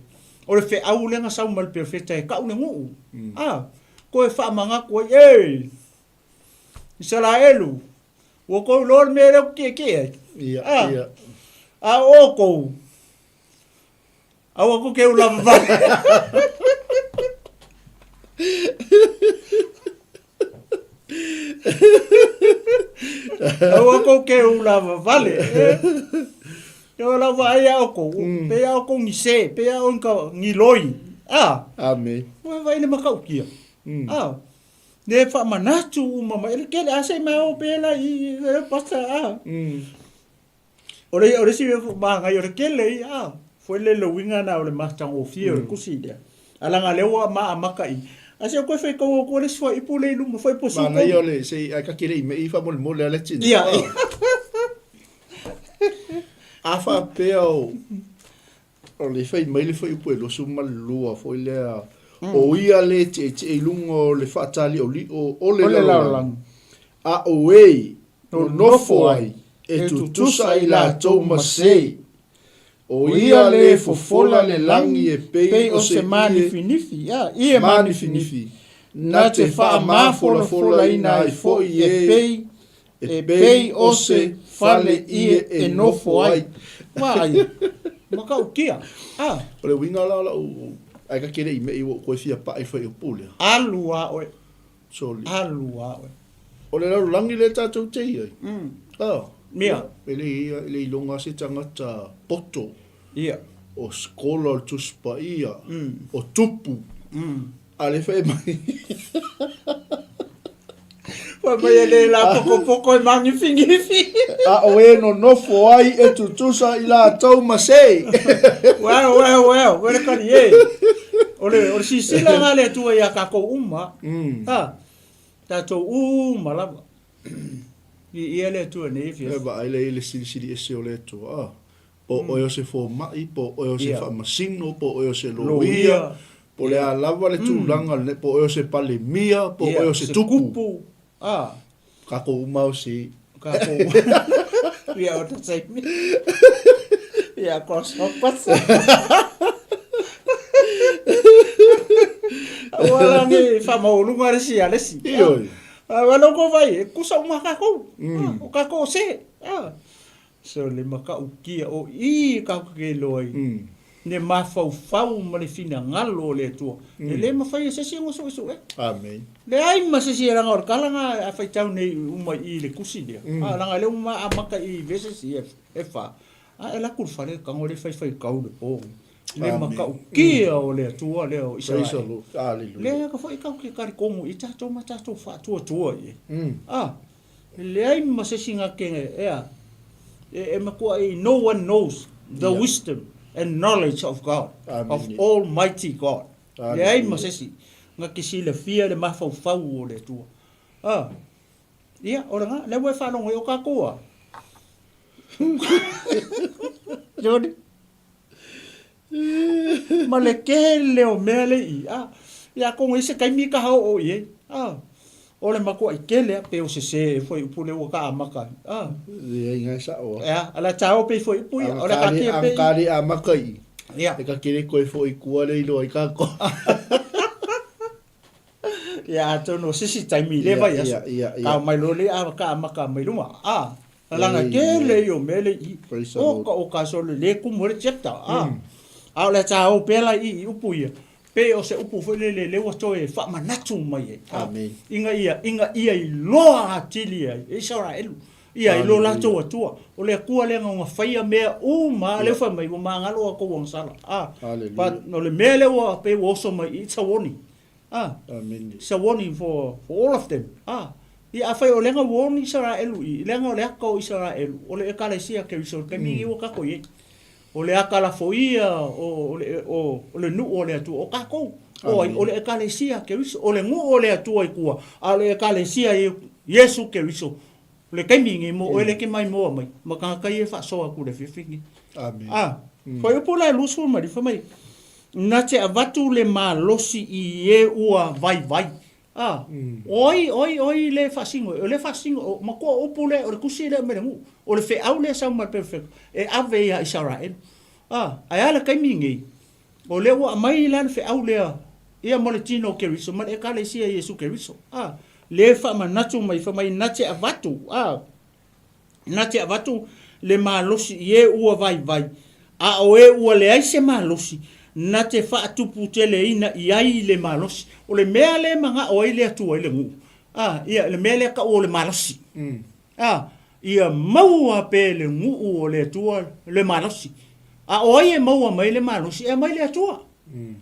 Speaker 5: o le feau lea na sau mai le perofeta e kau le nuu. Ah. Koe faamanatu ai, e, Isaraelu, ua tou iloa le mea lea ou te tietie ai.
Speaker 6: Ia,
Speaker 5: Ah.
Speaker 6: ia.
Speaker 5: A o outou, Aua ko ke ula vavale. Aua ko ke ula vavale. Ke ola vaai a oko, pe a oko ni se, pe a onka ni loi. Ah.
Speaker 6: Amen.
Speaker 5: Ua vai le makaukia. A, le faamanatu uma mai, le tele, a se i ma o pea la i, i, pasta, a. O le, o le isi mea magai o le tele ia, a. Foi le le uiga na o le matagofie o le tusi lea. A laga lea ua maamaka i. A se i toe faitau atu le isi fuaiupu lea i luma, fuaiupu 13.
Speaker 6: Manaia o le, se i, ae ta te le i mei faamolemole a le tina.
Speaker 5: Ia.
Speaker 6: A faapea o, o le fai mai le fuaiupu e 22 foi lea, o ia le tietie i luga o le faataliolio o le lalolagi, a o e nonofo ai e tutusa i latou ma se, o ia le fofola le lagi e pei o se
Speaker 5: manifinifi,
Speaker 6: manifinifi, na te faamafolafolaina ai foi e
Speaker 5: e pei o se fale ie e nofo ai. Vaai, matautia.
Speaker 6: Ah. O le uiga la o lau, ae ta te le i mei ua ou toe fia pai i le fuaiupu lea.
Speaker 5: Alu a oe.
Speaker 6: Soli.
Speaker 5: Alu a oe.
Speaker 6: O le lalolagi lea tatou te i ai. Ah.
Speaker 5: Ia.
Speaker 6: E le e le iloga se tagata poto.
Speaker 5: Ia.
Speaker 6: O skola o le Tusi Paia. O tupu. A le fai mai.
Speaker 5: Fai mai e le la pokopoko e magifigifi.
Speaker 6: A o e nonofo ai e tutusa i latou ma se.
Speaker 5: Well, well, well, wele kali e. O le, o le sisila nga le Atua ia kakou uma. Ha, tatou uma lava. I ia le Atua nei fia.
Speaker 6: E vaai le i le silisili ese o le Atua. Ah. Po o oe o se fomai, po o oe o se faamasino, po o oe o se loia, po o le a lava le tulaga lenei, po o oe o se palemia, po o oe o se tupu. Kākou uma o se.
Speaker 5: Kākou. We are all the same. We are grasshoppers. Ua lagi whamauolunga le si a le si.
Speaker 6: Ioe.
Speaker 5: Ua loko vai, e kusa uma kākou. O kākou o se. So le matautia o i ka ke iloa ai le mafaufau ma le finagalo o le Atua. E le mafai e se isi ona suesue.
Speaker 6: Amen.
Speaker 5: Leai ma se isi e laga o le tala na a faitau nei uma i i le tusi lea. A laga lea ua amata i verses ia e fa, a e alu atu i le fale tago le faifaitau i le po le matautia o le Atua lea o
Speaker 6: Praise the Lord. Hallelujah.
Speaker 5: Lea ka foi tatou te talitonu i tatou ma tatou faatuatua i ai. A E leai ma se isi na te, ea, e, e matuai, no one knows the yeah. wisdom and knowledge of God, Amen. of Almighty God. Amen. Leai ma se isi na te silafia le mafaufau o le Atua. Ah, ia, o le lena, lea ua e faalogo ai o tatou a. Johnny. Ma le tele o mea le i, a, ia atonu i ai se taimi ka oo i ai, a, o le matuai tele a, pe o sese e fuaiupu lea ua ka amata ai, a.
Speaker 6: Leai nga e sao a.
Speaker 5: Ea, a le ta o pe fuaiupu ia, o le ka tia pe i.
Speaker 6: Ka le amata i.
Speaker 5: Ia.
Speaker 6: E ka kele koe foi kua le iloa i kako.
Speaker 5: Ia, atonu o se isi taimi i le vaiaso, ka omai loa le a ka amata mai luma, a, lalaga tele ia o mea le i, o ka o ka sole le kumu ai le chapter, a, a o le ta o pea la i i upu ia, pe o se upu foi lele lea ua toe faamanatu mai ai, a, ina ia, ina ia iloa atili ai e Isaraelu, ia i lo latou Atua, o le Atua lea na ona faia mea uma, a lea ua fai mai, ua magalo a outou agasala, a, but o le mea lea ua pei ua oso mai i, it's a warning. Ah, it's a warning for, for all of them. Ah, ia afai o lea na warn Isaraelu i, leaga o le aka o Isaraelu, o le ekalesia Keriso, le taimi mm. ua kako i ai. O le aka lafoia o, o, le, o, o le nuu o le Atua, o kākou. O ai, o le ekalesia Keriso, o le nuu o le Atua i tua, a o le ekalesia i Iesu Keriso, le taimi nei mo oe le ke mai moa mai, ma tagata ia e faasoa atu i le afiafi nei.
Speaker 6: Amen.
Speaker 5: Ah, fuaiupu la e 25, fai mai, Na te avatu le malosi i e ua vaivai. Ah, o ai, o ai, o ai le faasino, o le faasino, o matua o upu lea, o le tusi lea mai le nuu, o le feau lea e sau mai le perofeta, e ave ia Isaraelu. Ah, ae a le taimi nei, O lea ua aumai la le feau lea ia mo le tino o Keriso ma le Ekalesia Iesu Keriso. A, lea e faamanatu mai, fai mai na te avatu, a, na te avatu le malosi i e ua vaivai, a o e ua leai se malosi, na te faatuputeleina i ai le malosi. O le mea lea e manao ai le Atua i le nuu, a, ia, le mea lea tau o le malosi. A, ia maua pea le nuu o le Atua le malosi. A o ai e maua mai le malosi? E aumai le Atua.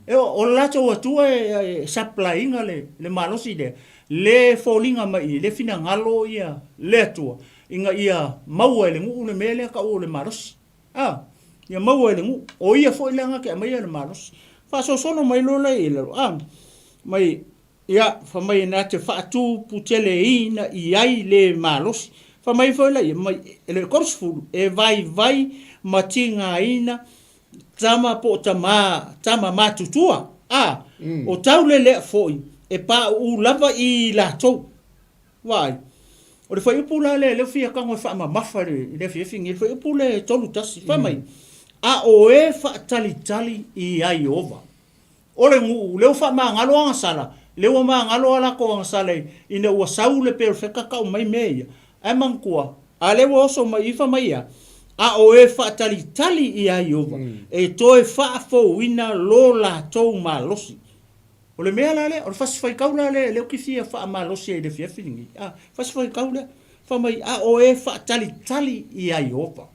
Speaker 5: E o le latou Atua e supply ina le malosi lea, le foliga mai i le finagalo ia le Atua ina ia maua e le nuu le mea lea tau o le malosi. A, ia maua e le nuu. O ia foi la na te aumaia le malosi. Faasosono mai loa lea i lalo, a, mai, ia, fai mai na te faatuputeleina i ai le malosi. Fai mai foi laia, mai, le 30, e vaivai ma tigaina tama po o tama, tama matutua, a, o taulelea foi e pauu lava i latou. Vaai. O le fuaiupu la lea, lea ua fia tago e faamamafa i le afiafi lenei, le fuaiupu lea e 31, fai mai, A o e faatalitali ia Ieova. O le nuu, lea ua faamagalo agasala, lea ua magalo a latou agasala ina ua sau le perofeta tau mai mea ia. Ae manatua, a lea ua oso mai i fai mai ia, A o e faatalitali ia Ieova, e toe faafouina lo latou malosi. O le mea la lea, o le fasi faitau la lea, lea ou te fia faamalosi ai i le afiafi lenei, a, fasi faitau lea, fai mai, a o e faatalitali ia Ieova.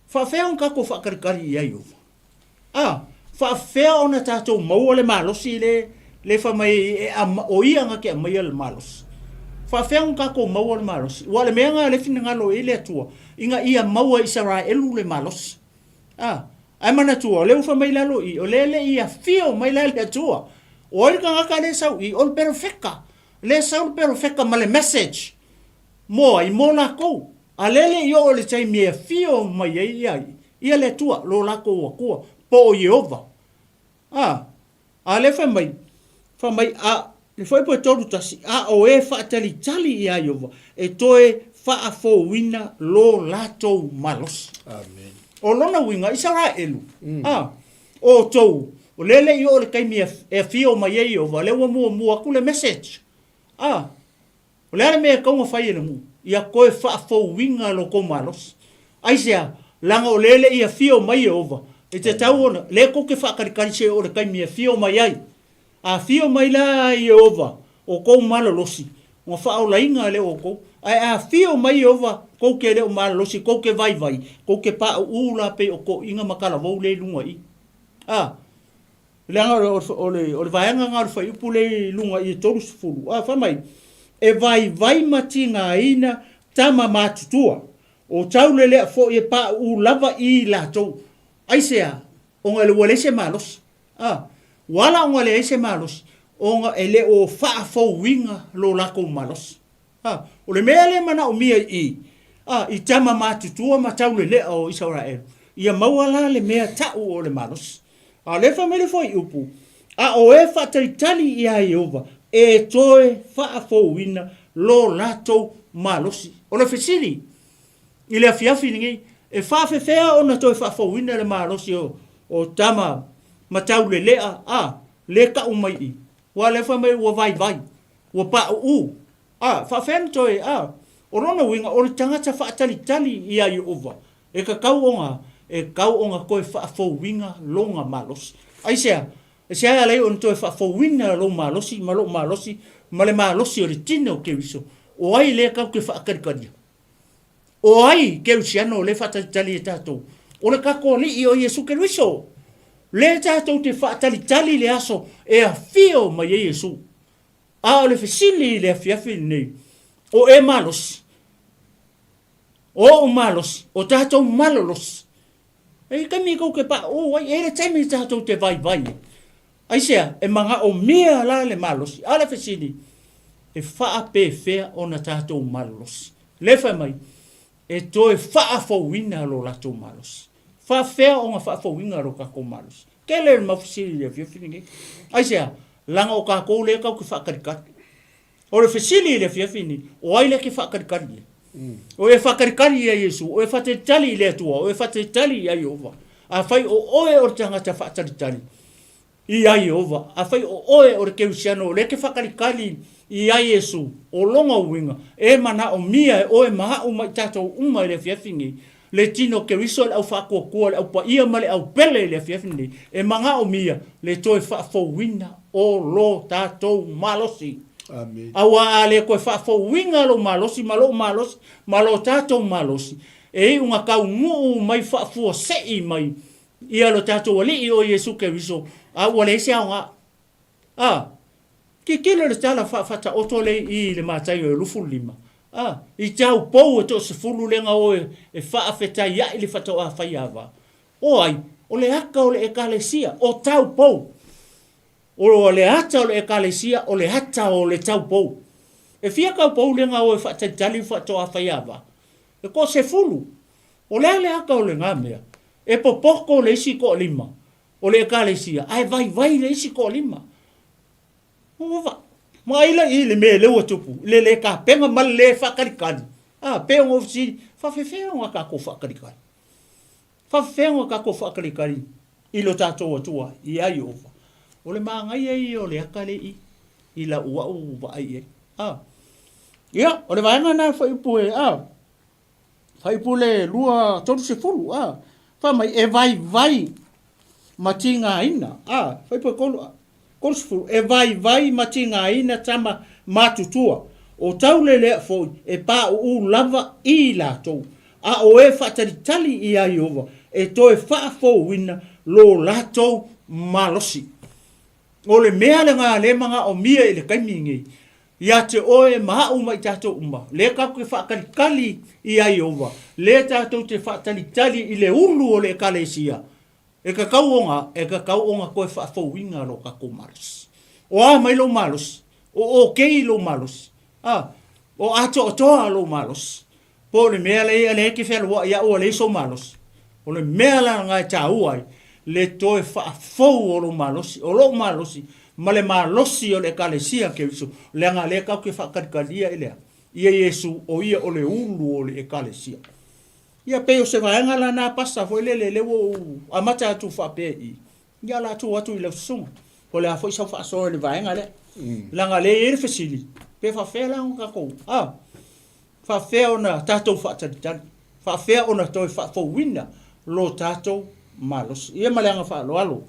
Speaker 5: Faafefea ona tatou faatalitali ia Ieova? A, faafefea ona tatou maua le malosi le, le fai mai e, o ia na te aumaia le malosi? Faafefea ona tatou maua le malosi? Aua o le mea lena o lea e finagalo i ai le Atua, ina ia maua e Isaraelu le malosi. A, ae manatua, o lea ua fai mai lalo i, o lea e le i afio mai la le Atua. O ai le tagata lea e sau i? O le perofeta. Lea e sau le perofeta ma le message. Mo ai? Mo lakou. A lea e le i oo i le taimi e afio mai ai ia, ia le Atua, lo lakou Atua, po o Ieova. A, a lea fai mai, fai mai, a, le fuaiupu e 31, a o e faatalitali iā Ieova, e toe faafouina lo latou malosi.
Speaker 6: Amen.
Speaker 5: O lona uiga, Isaraelu, a, outou, o lea e le i oo i le taimi e afio mai ai Ieova, lea ua muamua atu le message. A, O le a le mea e tatau ona fai e le nuu? Ia toe faafouina lo tou malosi. Aisea? Leaga o lea e le i afio mai Ieova, e tatau ona, lea tou te faatalitali se o le taimi e afio mai ai. A afio mai la Ieova, o tou malolosi, ona faaolaina lea o outou. Ae a afio mai Ieova, tou te le o malolosi, tou te vaivai, tou te pauu la pei o toeaiina ma talavou lea i luga i i. A. Leaga o le vaega lena o le fuaiupu lea i luga i le 30, a, fai mai, E vaivai ma tigaina tama matutua, o taulelea foi e pauu lava i latou. Aisea? Ona ua leai se malosi. A, ua ala ona leai se malosi, ona e le o faafouina lo latou malosi. A, o le mea lea e manaomia i i, a, i tama matutua ma taulelea o Isaraelu, ia maua la le mea tau o le malosi. A o lea e fai mai le fuaiupu, A o e faatalitali iā Ieova, e toe faafouina lo latou malosi. O le fesili i le afiafi lenei, e faafefea ona toe faafouina le malosi o tama ma taulelea, a, lea e tau mai i i? Aua o lea e fai mai ua vaivai, ua pauu. A, faafefea ona toe, a? O lona uiga, o le tagata faatalitali iā Ieova, E tatau ona, e tatau ona toe faafouina lona malosi. Aisea? Aisea e ala ai ona toe faafouina lou malosi ma lou malosi ma le malosi o le tino o Keriso? O ai lea tatou te faatalitalia? O ai Kerisiano lea e faatalitali e tatou? O le tatou Alii o Iesu Keriso. Lea tatou te faatalitali i le aso e afio mai ai Iesu. A o le fesili i le afiafi lenei, o e malosi? O ou malosi, o tatou malolosi. E i ai taimi tou te pauu ai, e i ai le taimi tatou te vaivai ai. Aisea? E manaomia la le malosi. A o le fesili, e faapefea ona tatou malolosi? Lea fai mai, e toe faafouina lo latou malosi. Faafefea ona faafouina lo tatou malosi? Tele le mau fesili i le afiafi lenei. Aisea? Leaga o tatou lea tatou te faatalitali. O le fesili i le afiafi lenei, o ai lea ke faatalitali i ai? O e faatalitali ia Iesu, o e faatalitali i le Atua, o e faatalitali ia Ieova. Afai o oe o le tagata faatalitali ia Ieova, afai o oe o le kerisiano o lea ke faatalitali ia Iesu, o lona uiga, e manaomia e oe ma a'u ma i tatou uma i le afiafi lenei, le tino Keriso, le au faatuatua, le au paia ma le au pele i le afiafi lenei, e manaomia le toe faafouina o lo tatou malosi.
Speaker 6: Amen.
Speaker 5: Aua a le toe faafouina lou malosi ma lou malosi ma lo tatou malosi, e iu na taunuu mai faafuasei mai. Ia lo tatou Alii o Iesu Keriso, a ua leai se aoga. A, tilotilo le tala faa-Faataoto lea i i le Mataio e 25, a, i taupou e toasefulu lea na o e faafetaia'i le faatoa faiava. O ai? O le ata o le Ekalesia, o taupou. O le ata o le Ekalesia, o le ata o le taupou. E fia taupou lea na o e faatalitali le faatoa faiava? E toasefulu. O le a le ata o lena mea? E popoto le isi toalima o le Ekalesia, ae vaivai le isi toalima. Ua vaai la i le mea lea ua tupu, i le le tapena ma le le faatalitali. A, pei ona ou fesili, faafefea ona tatou faatalitali? Faafefea ona tatou faatalitali i lo tatou Atua, ia Ieova? O le manaia ia o le ata lea i i, i lau au vaai i ai. A, ia, o le vaega lena e fuaiupu e, a, Fuaiupu le 2, 30, a, fai mai, e vaivai ma tigaina, a, fuaiupu e 3, 30, e vaivai ma tigaina tama matutua, o taulelea foi e pauu lava i latou, a o e faatalitali ia Ieova e toe faafouina lo latou malosi. O le mea lena lea e manaomia i le taimi lenei, ia te oe ma au ma i tatou uma, lea tatou te faatalitali ia Ieova, lea tatou te faatalitali i le ulu o le Ekalesia, e tatau ona, e tatau ona toe faafouina lo tatou malosi. O a mai lou malosi? O okei lou malosi? A, o atoatoa lou malosi? Po o le mea lea lea e te fealuai au ua leai sou malosi. O le mea la lena e taua ai le toe faafou o lou malosi, o lou malosi ma le malosi o le Ekalesia Keriso, leaga lea tatou te faatalikaliia i le a? Ia Iesu, o Ia o le ulu o le Ekalesia. Ia pei o se vaega la na pasa foi lele lea ua ou amata atu faapea i i, ia o le a tuu atu i lau susuga. Po o le a foi sau faasoa i le vaega lea. Leaga lea e i ai le fesili, pe faafefea la ona tatou, a? Faafefea ona tatou faatalitali? Faafefea ona toe faafouina lo tatou malosi? Ia ma le aga faaaloalo.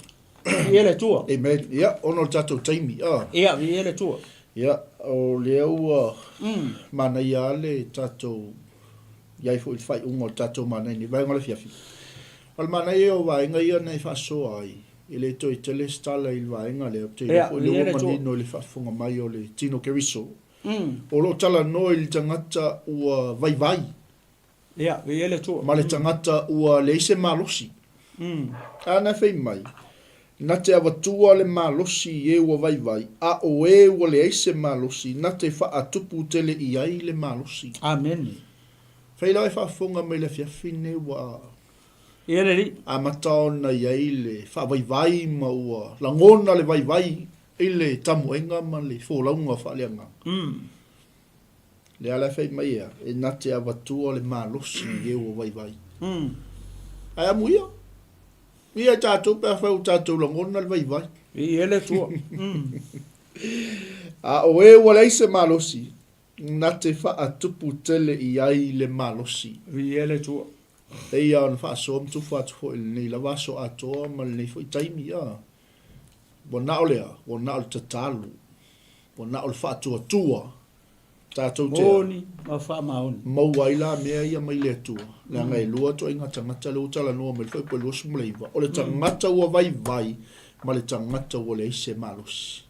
Speaker 5: Viia le Atua.
Speaker 6: Amen. Ia, ona o le tatou taimi. Ah.
Speaker 5: Ia, viia le Atua.
Speaker 6: Ia, o lea ua manaia lava le tatou i ai foi i le faaiuga o le tatou manaia i lenei vaega o le afiafi. O le manaia ia o vaega ia na e faasoa ai, e le toe tele se tala i le vaega lea, ou te iloa foi o lea ua manino i le faafofoga mai o le tino Keriso. O lo o talanoa i le tagata ua vaivai.
Speaker 5: Ia, viia le Atua.
Speaker 6: Ma le tagata ua leai se malosi. A na fai mai, Na te avatua le malosi i e ua vaivai, a o e ua leai se malosi, na te faatupu tele i ai le malosi.
Speaker 5: Amene.
Speaker 6: Fai la e faafofoga mai le afiafi lenei ua
Speaker 5: Ia le Alii.
Speaker 6: amata ona i ai le faavaivai ma ua lagona le vaivai i le tamoega ma le folauga faaleagaga. Lea la e fai mai ea, e na te avatua le malosi i e ua vaivai. Ae amuia, ia i tatou pe afai ua tatou lagona le vaivai.
Speaker 5: Viia le Atua.
Speaker 6: A o e ua leai se malosi, na te faatupu tele i ai le malosi.
Speaker 5: Viia le Atua.
Speaker 6: Eia ona faasoa ma tufa atu foi i lenei lava aso atoa ma lenei foi taimi, a. Ua na o le a? Ua na o le tatalo. Ua na o le faatuatua. Tatou te a?
Speaker 5: Moni ma faamaoni.
Speaker 6: Maua ai la mea ia mai le Atua. Leaga e lua ituaiga tagata lea ua talanoa mai le Fuaiupu e 29, o le tagata ua vaivai ma le tagata ua leai se malosi.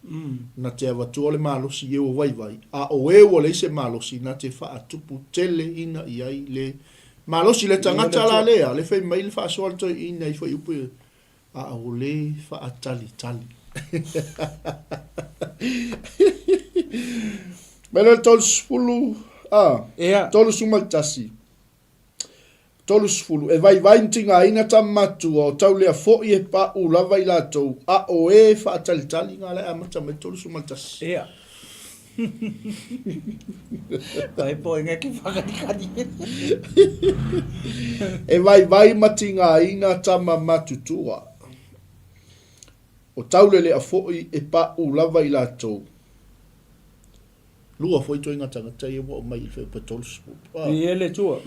Speaker 6: Na te avatua le malosi i e ua vaivai, a o e ua leai se malosi, na te faatupu tele ina i ai le malosi. Le tagata la lea, le fai mai le faasoa le toeaina i Fuaiupu e A o le faatalitali. Mai lea le 30, a,
Speaker 5: Ia.
Speaker 6: 31. 30, e vaivai ma tigaina tama matua, o tau lea foi e paʻu lava i latou, a o e faatalitali, na la e amata mai le 31.
Speaker 5: Ia. Vai po inga ki whakatikani.
Speaker 6: E vaivai ma tigaina tama matutua. O taulelea foi e paʻu lava i latou. Lua foi ituaiga tagata ia ua aumai i le Feupe 30.
Speaker 5: I e le tua.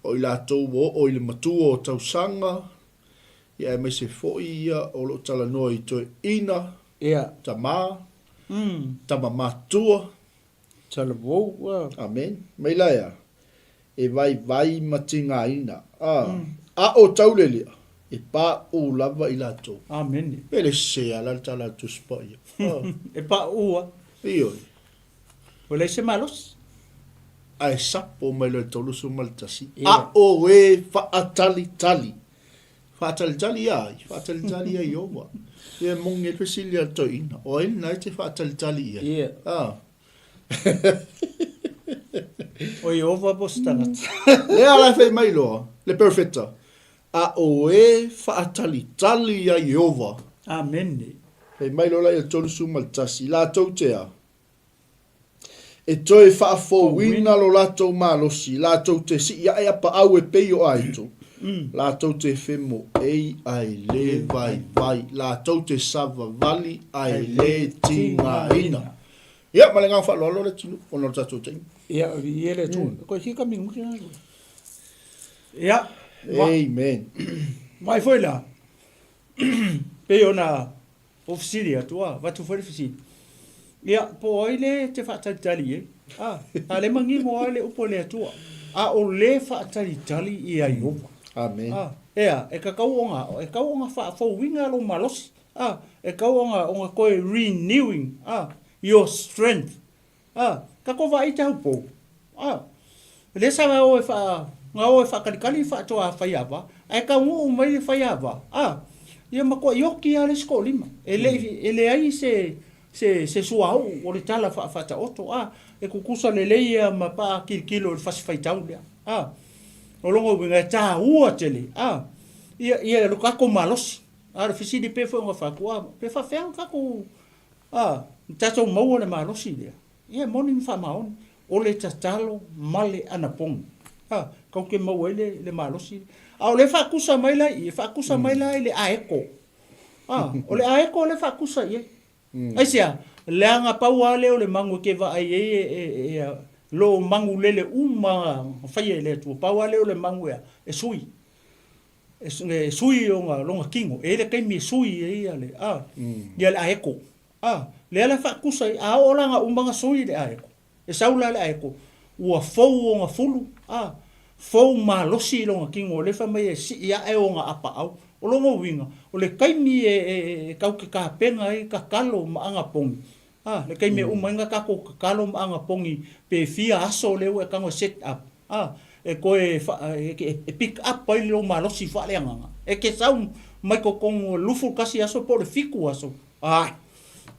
Speaker 6: O i latou ua oo i le matua o tausaga, ia aemaise foi ia o lo o talanoa i toeaiina, tama, tama matua.
Speaker 5: Talavou.
Speaker 6: Amen. Mai la ea, e vaivai ma tigaina. A, a o taulelea. E paʻu lava i latou.
Speaker 5: Amene.
Speaker 6: E le sese ala le tala a le Tusi Paia.
Speaker 5: E paʻu a.
Speaker 6: Ioe.
Speaker 5: Ua leai se malosi.
Speaker 6: Ae sapo mai loa i le 31, A o e faatalitali. Faatalitali ia ai? Faatalitali ia Ieova. Ia e moni ai le fesili a le toeaina, O ai lena e te faatalitali i ai?
Speaker 5: Ia. O Ieova po o se tagata.
Speaker 6: Lea la e fai mai loa le perofeta, A o e faatalitali ia Ieova.
Speaker 5: Amene.
Speaker 6: Fai mai loa la ia 31, latou te a? E toe faafouina lo latou malosi, latou te sii ae apaau e pei o aito, latou te femoei ae le vaivai, latou te savavali ae le tigaina. Ia, ma le agaga faaaloalo le atunuu ona o le tatou taimi.
Speaker 5: Ia, viia le Atua. Koe fia ka minute na. Ia.
Speaker 6: Amen.
Speaker 5: Mai foi la. Pei ona ou fesili atu, a, avatu foi le fesili. Ia, po o ai le te faatalitali i ai? A, a le manino lava le upu a le Atua. A o le faatalitali ia Ieova.
Speaker 6: Amen.
Speaker 5: A, ea, e tatau ona, e tatau ona faafouina lou malosi. A, e tatau ona, ona toe renewing, a, your strength. A, tatou vaai te haupou. A, lea sa o e wha, nga o e whakalikali whaatoa a whaiava, ae taunuu mai le whaiava. A, ia matua ioki a le isi toalima. E le, e leai se, se, se suauu o le tala whaataoto. A, e tutusa lelei ia ma paa kilokilo i le fasi faitau lea. A, o lona uiga e tāua tele. A, ia, ia lo tatou malosi. A, o le fesili pea foi ona fai atu, a, pe faafefea ona tatou A, na tatou maua le malosi lea, ia e moni ma faamaoni, o le tatalo ma le anapogi. A, tatou te maua ai le, le malosi lea. A o lea e faatusa mai la i i, e faatusa mai la i le aeko. A, o le aeko lea e faatusa i ai. Aisea? Leaga pau lava lea o le magu e te vaai ai e, e, e, lo manulele uma na faia e le Atua, pau lava lea o le magu e a? E sui. E sui ona lona tino, e i ai le taimi e sui ai ia le, a, ia le aeko. A, lea la e faatusa ai, a oo la ina uma ona sui le aeko, e sau la le aeko, ua fou ona fulu, a, fou malosi lona tino, o lea e fai mai e sii ae ona apaau. O lona uiga, o le taimi e, e, e tatou te tapena ai tatalo ma anapogi, a, le taimi e uma ai ona tatou tatalo ma anapogi pe fia aso lea ua e tago e set up, A, e toe wha, e, e pick up ai lou malosi faaleagaga. E te sau mai totonu o le 21 aso po o le 7 aso, ai,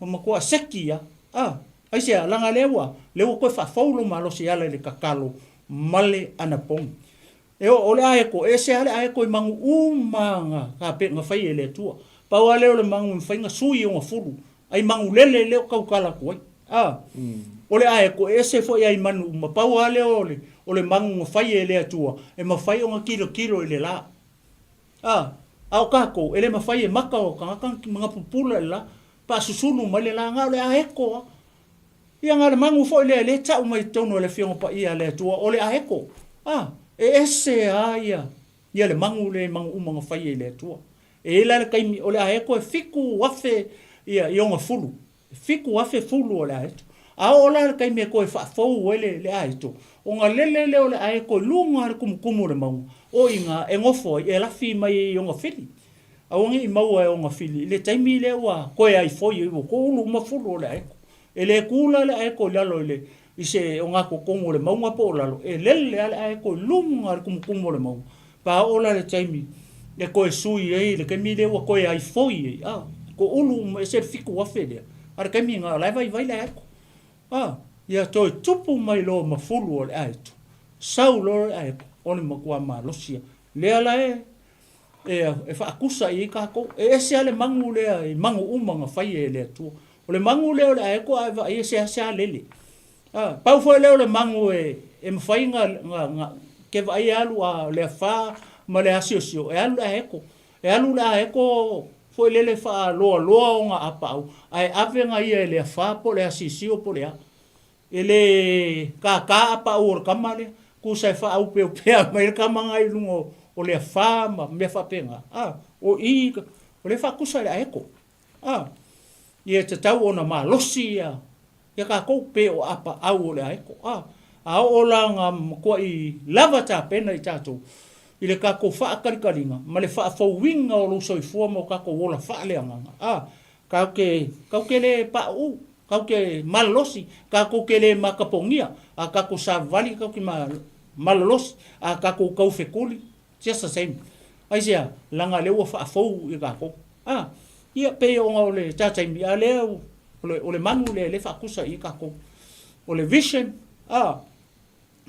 Speaker 5: ua matua seki ia. A, aisea, leaga lea ua, lea ua toe faafou lou malosi e ala i le tatalo ma le anapogi. E o, o le aeko, e ese lava le aeko i magu uma na, na fai e le Atua. Pau lava lea o le magu e mafai ona sui ona fulu, Ai manulele lea o tautala atu ai. A, o le aeko, e ese foi ai manu uma, pau lava lea o le, o le manu na fai e le Atua, e mafai ona tilotilo i le la. A, a o tatou, e le mafai e maka o tagata na pupula i le la, pe a susunu mai le la, na o le aeko lava. Ia na o le manu foi lea lea e tau mai i totonu o le Afioga Paia a le Atua, o le aeko. A, e ese lava ia, ia le manu lea i manu uma na fai e le Atua. E i ai la le taimi o le aeto e 7,000 ia i ona fulu, e 7,000 fulu o le aeto. A oo la le taimi e toe faafou ai le, le aeto, ona lele lea o le aeto i luga o le tumutumu o le mauga, o i ina e nofo ai, e lafi mai ai i ona fili. Aua ne i maua e ona fili i le taimi lea ua toe aifoi ai, ua toulu uma fulu o le aeto. E le tu la le aeko i lalo i le, i se ogatotonu o le mauga po o lalo, e lele lava le aeko i luga o le tumutumu o le mauga. Pe a oo la i le taimi e toe sui ai, le taimi lea ua toe aifoi ai, a, toulu uma, ese le 7,000 lea, a o le taimi lena o la e vaivai le aeko. A, ia toe tupu mai loa ma fulu o le aeto, sau loa le aeko, o le matua malosi lava. Lea la e e faatusa i ai tatou. E ese lava le magu lea i magu uma na faia e le Atua. O le magu lea o le aeko a e vaai e seasea lele. A, pau foi lea o le magu e, e mafai na, na, na, ke vaai e alu a le afa ma le asiosio, e alu le aeko. E alu le aeko foi lele faaloaloa ona apaau, ae ave na ia e le afa po o le asiosio po o le a. E le kākā apaau o le kama lea, tusa e faaupeupea mai le kama na i luga o le afa ma mea faapena. A, o i, o lea e faatusa i le aeko. A, ia e tatau ona malosi ia, ia tatou pe o apaau o le aeko. A, a oo la na matuai lava tapena i tatou, i le tatou faatalikaliga ma le faafouina o lou soifua ma o tatou ola faaleagaga. A, tatou te, tatou te le pauu, tatou te malolosi, tatou te le matapogia, a tatou savavali tatou te malolosi, a tatou taufetuli, just the same. Aisea? Leaga lea ua faafou i tatou. A, ia pei ona o le ta taimi, a lea o le, o le manu lea lea e faatusa i tatou. O le vision, a,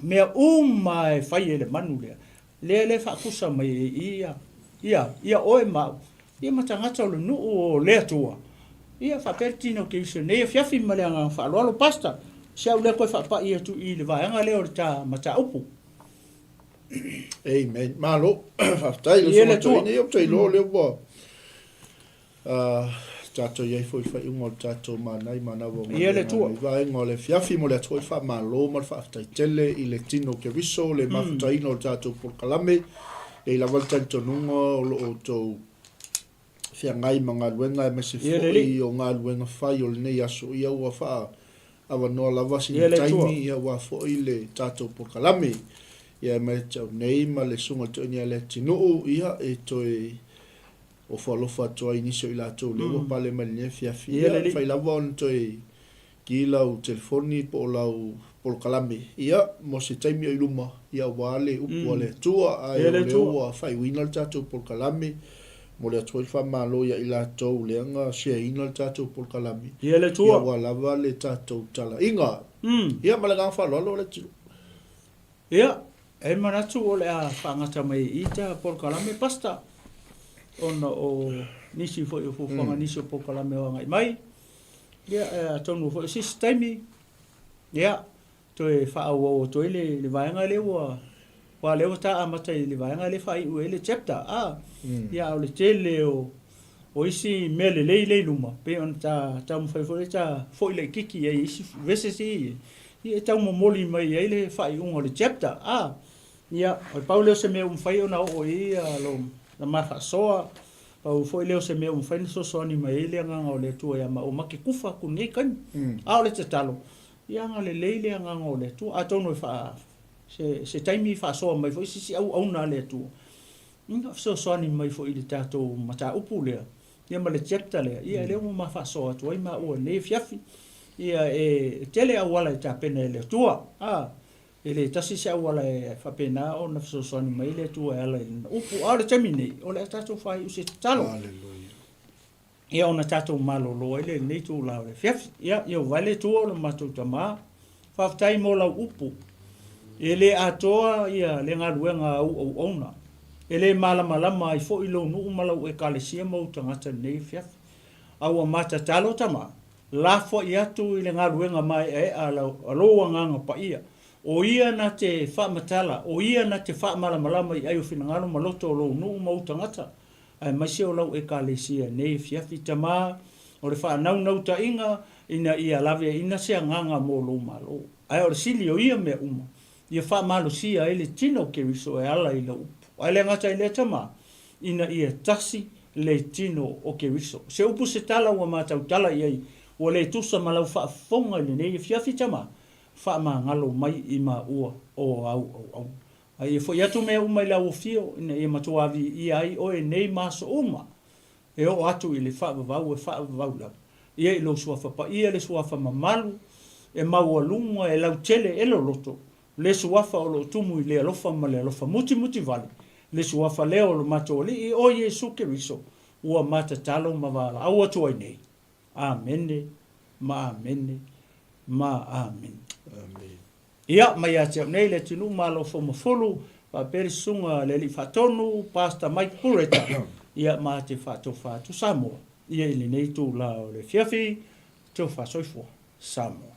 Speaker 5: mea uma e fai e le manu lea, lea lea e faatusa mai ai i ia, ia, ia oe ma au, ia ma tagata o le nuu o le Atua. Ia faapea le tino o Keriso i lenei afiafi ma le agaga faaaloalo. Pastor, si au lea toe faapai atu i le vaega lea o le ta mataupu.
Speaker 6: Amen. Malo. Faafetai le
Speaker 5: Ia le Atua.
Speaker 6: Ia ou te iloa lea ua tatou i ai foi i le faaiuga o le tatou manai manava o
Speaker 5: Ia le Atua.
Speaker 6: I vaega o le afiafi mo le Atua i faamalo ma le faafetai tele i le tino o Keriso le mafutaina o le tatou polokalame. E i ai lava le talitonuga o lo o outou feagai ma galuega aemaise foi o galuega fai o lenei aso, ia ua faa avanoa lava sina taimi ia aua foi le tatou polokalame. Ia e mai te au nei ma le Susuga i le Toeaina ia Leatinuu, ia e toe ofo alofa atu ai i nisi o i latou lea ua pale mai lenei afiafi. Ia fai lava ona toe Ki lau telefoni po o lau polokalame, ia, mo se taimi o i luma, ia aua le upu a le Atua, ae o lea ua faaiuina le tatou polokalame, momoli atu ai le faamalo ia i latou lea na share ina le tatou polokalame, ia aua lava le tatou talaiga. Ia, ma le agaga faaaloalo le atunuu.
Speaker 5: Ia, e manatu o le a faagata mai i i ta polokalame, Pastor, ona o nisi foi o fuafuaga, nisi o polokalame o agai mai. Ia, atonu foi o se isi taimi, ia, toe faaauau atu ai le, le vaega lea ua, aua lea ua ta amata i le vaega lea e faaiu ai le chapter, a, ia, a o le tele o, o isi mea lelei lea i luma, pei ona ta taumafai foi ta foi laitiiti i ai i isi verses ia e i ai, ia e tau momoli mai ai le faaiuga o le chapter, a, ia, o le pau lea o se mea ua mafai ona oo i ai lo, la ma faasoa, pau foi lea o se mea ua mafai ona fesoasoani mai ai le Agaga o le Atua ia maua ma te kufa atu i lenei taimi. A o le tatalo, ia agalelei le Agaga o le Atua, atonu e faa, se, se taimi faasoa mai foi se isi auauna a le Atua, Ina fesoasoani mai foi i le tatou mataupu lea, ia ma le chapter lea, ia lea ua ma faasoa atu ai maua i lenei afiafi. Ia e tele auala e tapena e le Atua, a, e le tasi se auala e faapena ona fesoasoani mai le Atua e ala i lana upu. A o le taimi nei, o le a tatou faaiu se tatalo.
Speaker 6: Hallelujah.
Speaker 5: Ia ona tatou malolo ai lea i lenei itula o le afiafi. Ia, Ieova e le Atua o lo matou Tama, faafetai mo lau upu. E le atoa ia le galuega a ou auauna. E le malamalama ai foi lou nuu ma lau ekalesia ma ou tagata i lenei afiafi. A ua ma tatalo Tama, lafoai atu i le galuega maeaea a lou Agaga Paia, o ia na te faamatala, o ia na te faamalamalama i ai o finagalo ma loto o lou nuu ma ou tagata, aemaise o lau Ekalesia nei afiafi, Tama, o le faanaunautaiga ina ia laveaiina se agaga mo lou Malo. Ae o le sili o ia mea uma, ia faamalosia ai le tino o Keriso e ala i lau upu. Ae le gata i lea, Tama, ina ia tasi le tino o Keriso. Se upu se tala ua ma tautala i ai, ua le tusa ma lau faafofoga i lenei afiafi, Tama, faamagalo mai i maua o au auauna. A ia foi atu mea uma i le auofio, ina ia matua viia ai oe nei ma aso uma, e oo atu i le faavavau e faavavau lava. Ia i lou suafa paia le suafa mamalu, e maualuga, e lautele, e loloto, le suafa o lo o tumu i le alofa ma le alofa mutimuli vale, le suafa lea o lo matou Alii o Iesu Keriso, ua ma tatalo ma valaau atu ai nei. Amene, ma amene, ma amene.
Speaker 6: Amene.
Speaker 5: Ia, mai ia te au nei le atunuu Malo Fomafulu, faapea le Susuga a le Alii Faatonu, Pastor Mike Pureta, ia ma te faatofa atu Samoa, ia i lenei itula o le afiafi, tofa soifua. Samoa.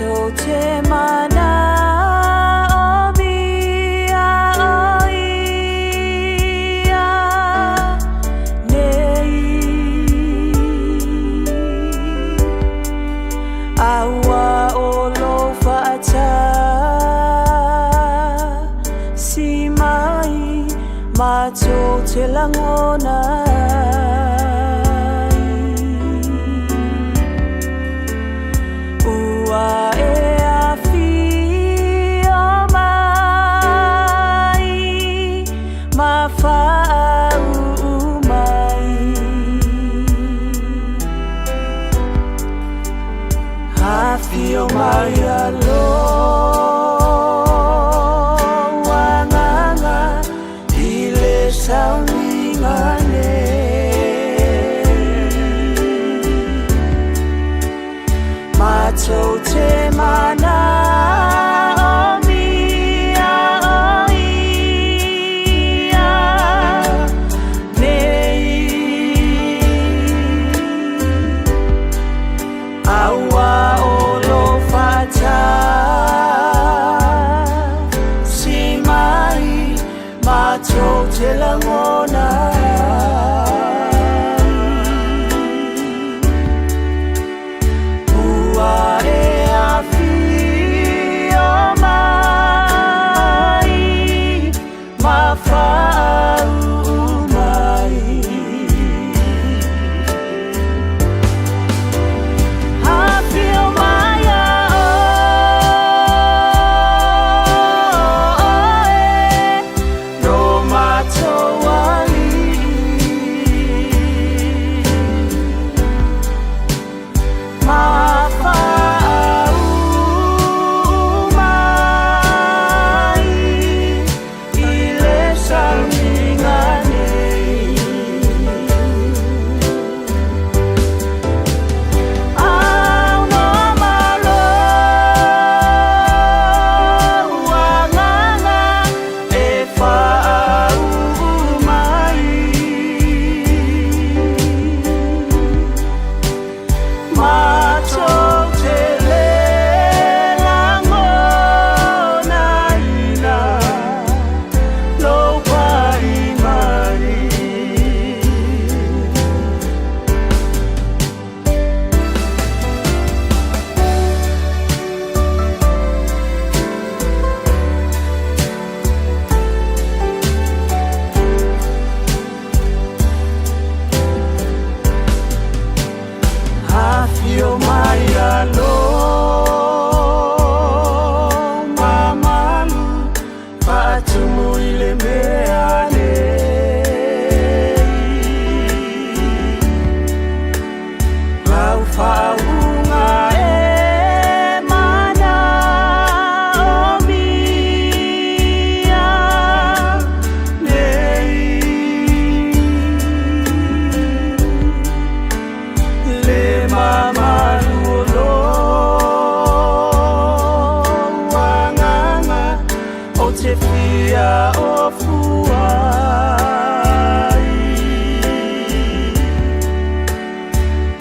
Speaker 7: Matou te manaomia o ia nei. A ua o lou faatasi mai matou te lagona ai. Ua e afio mai ma faauu mai. Afio mai a lou Agaga i le sauniga nei. Matou te manaomia o ia nei. A ua o lou faatasi mai matou te lagona ai. Ua e afio mai ma faauu mai. Afio mai a oe lo matou Alii. Ma faauu mai i le sauniga nei. Aunoa ma lou Agaga e faauu mai. Matou te le lagonaina lou pai mai. Afio mai a lou mamalu faatumu i le mea nei. Lau faauuga e manaomia nei. Le mamalu o lou Agaga ou te fia ofua ai.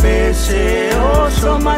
Speaker 7: Me se oso ma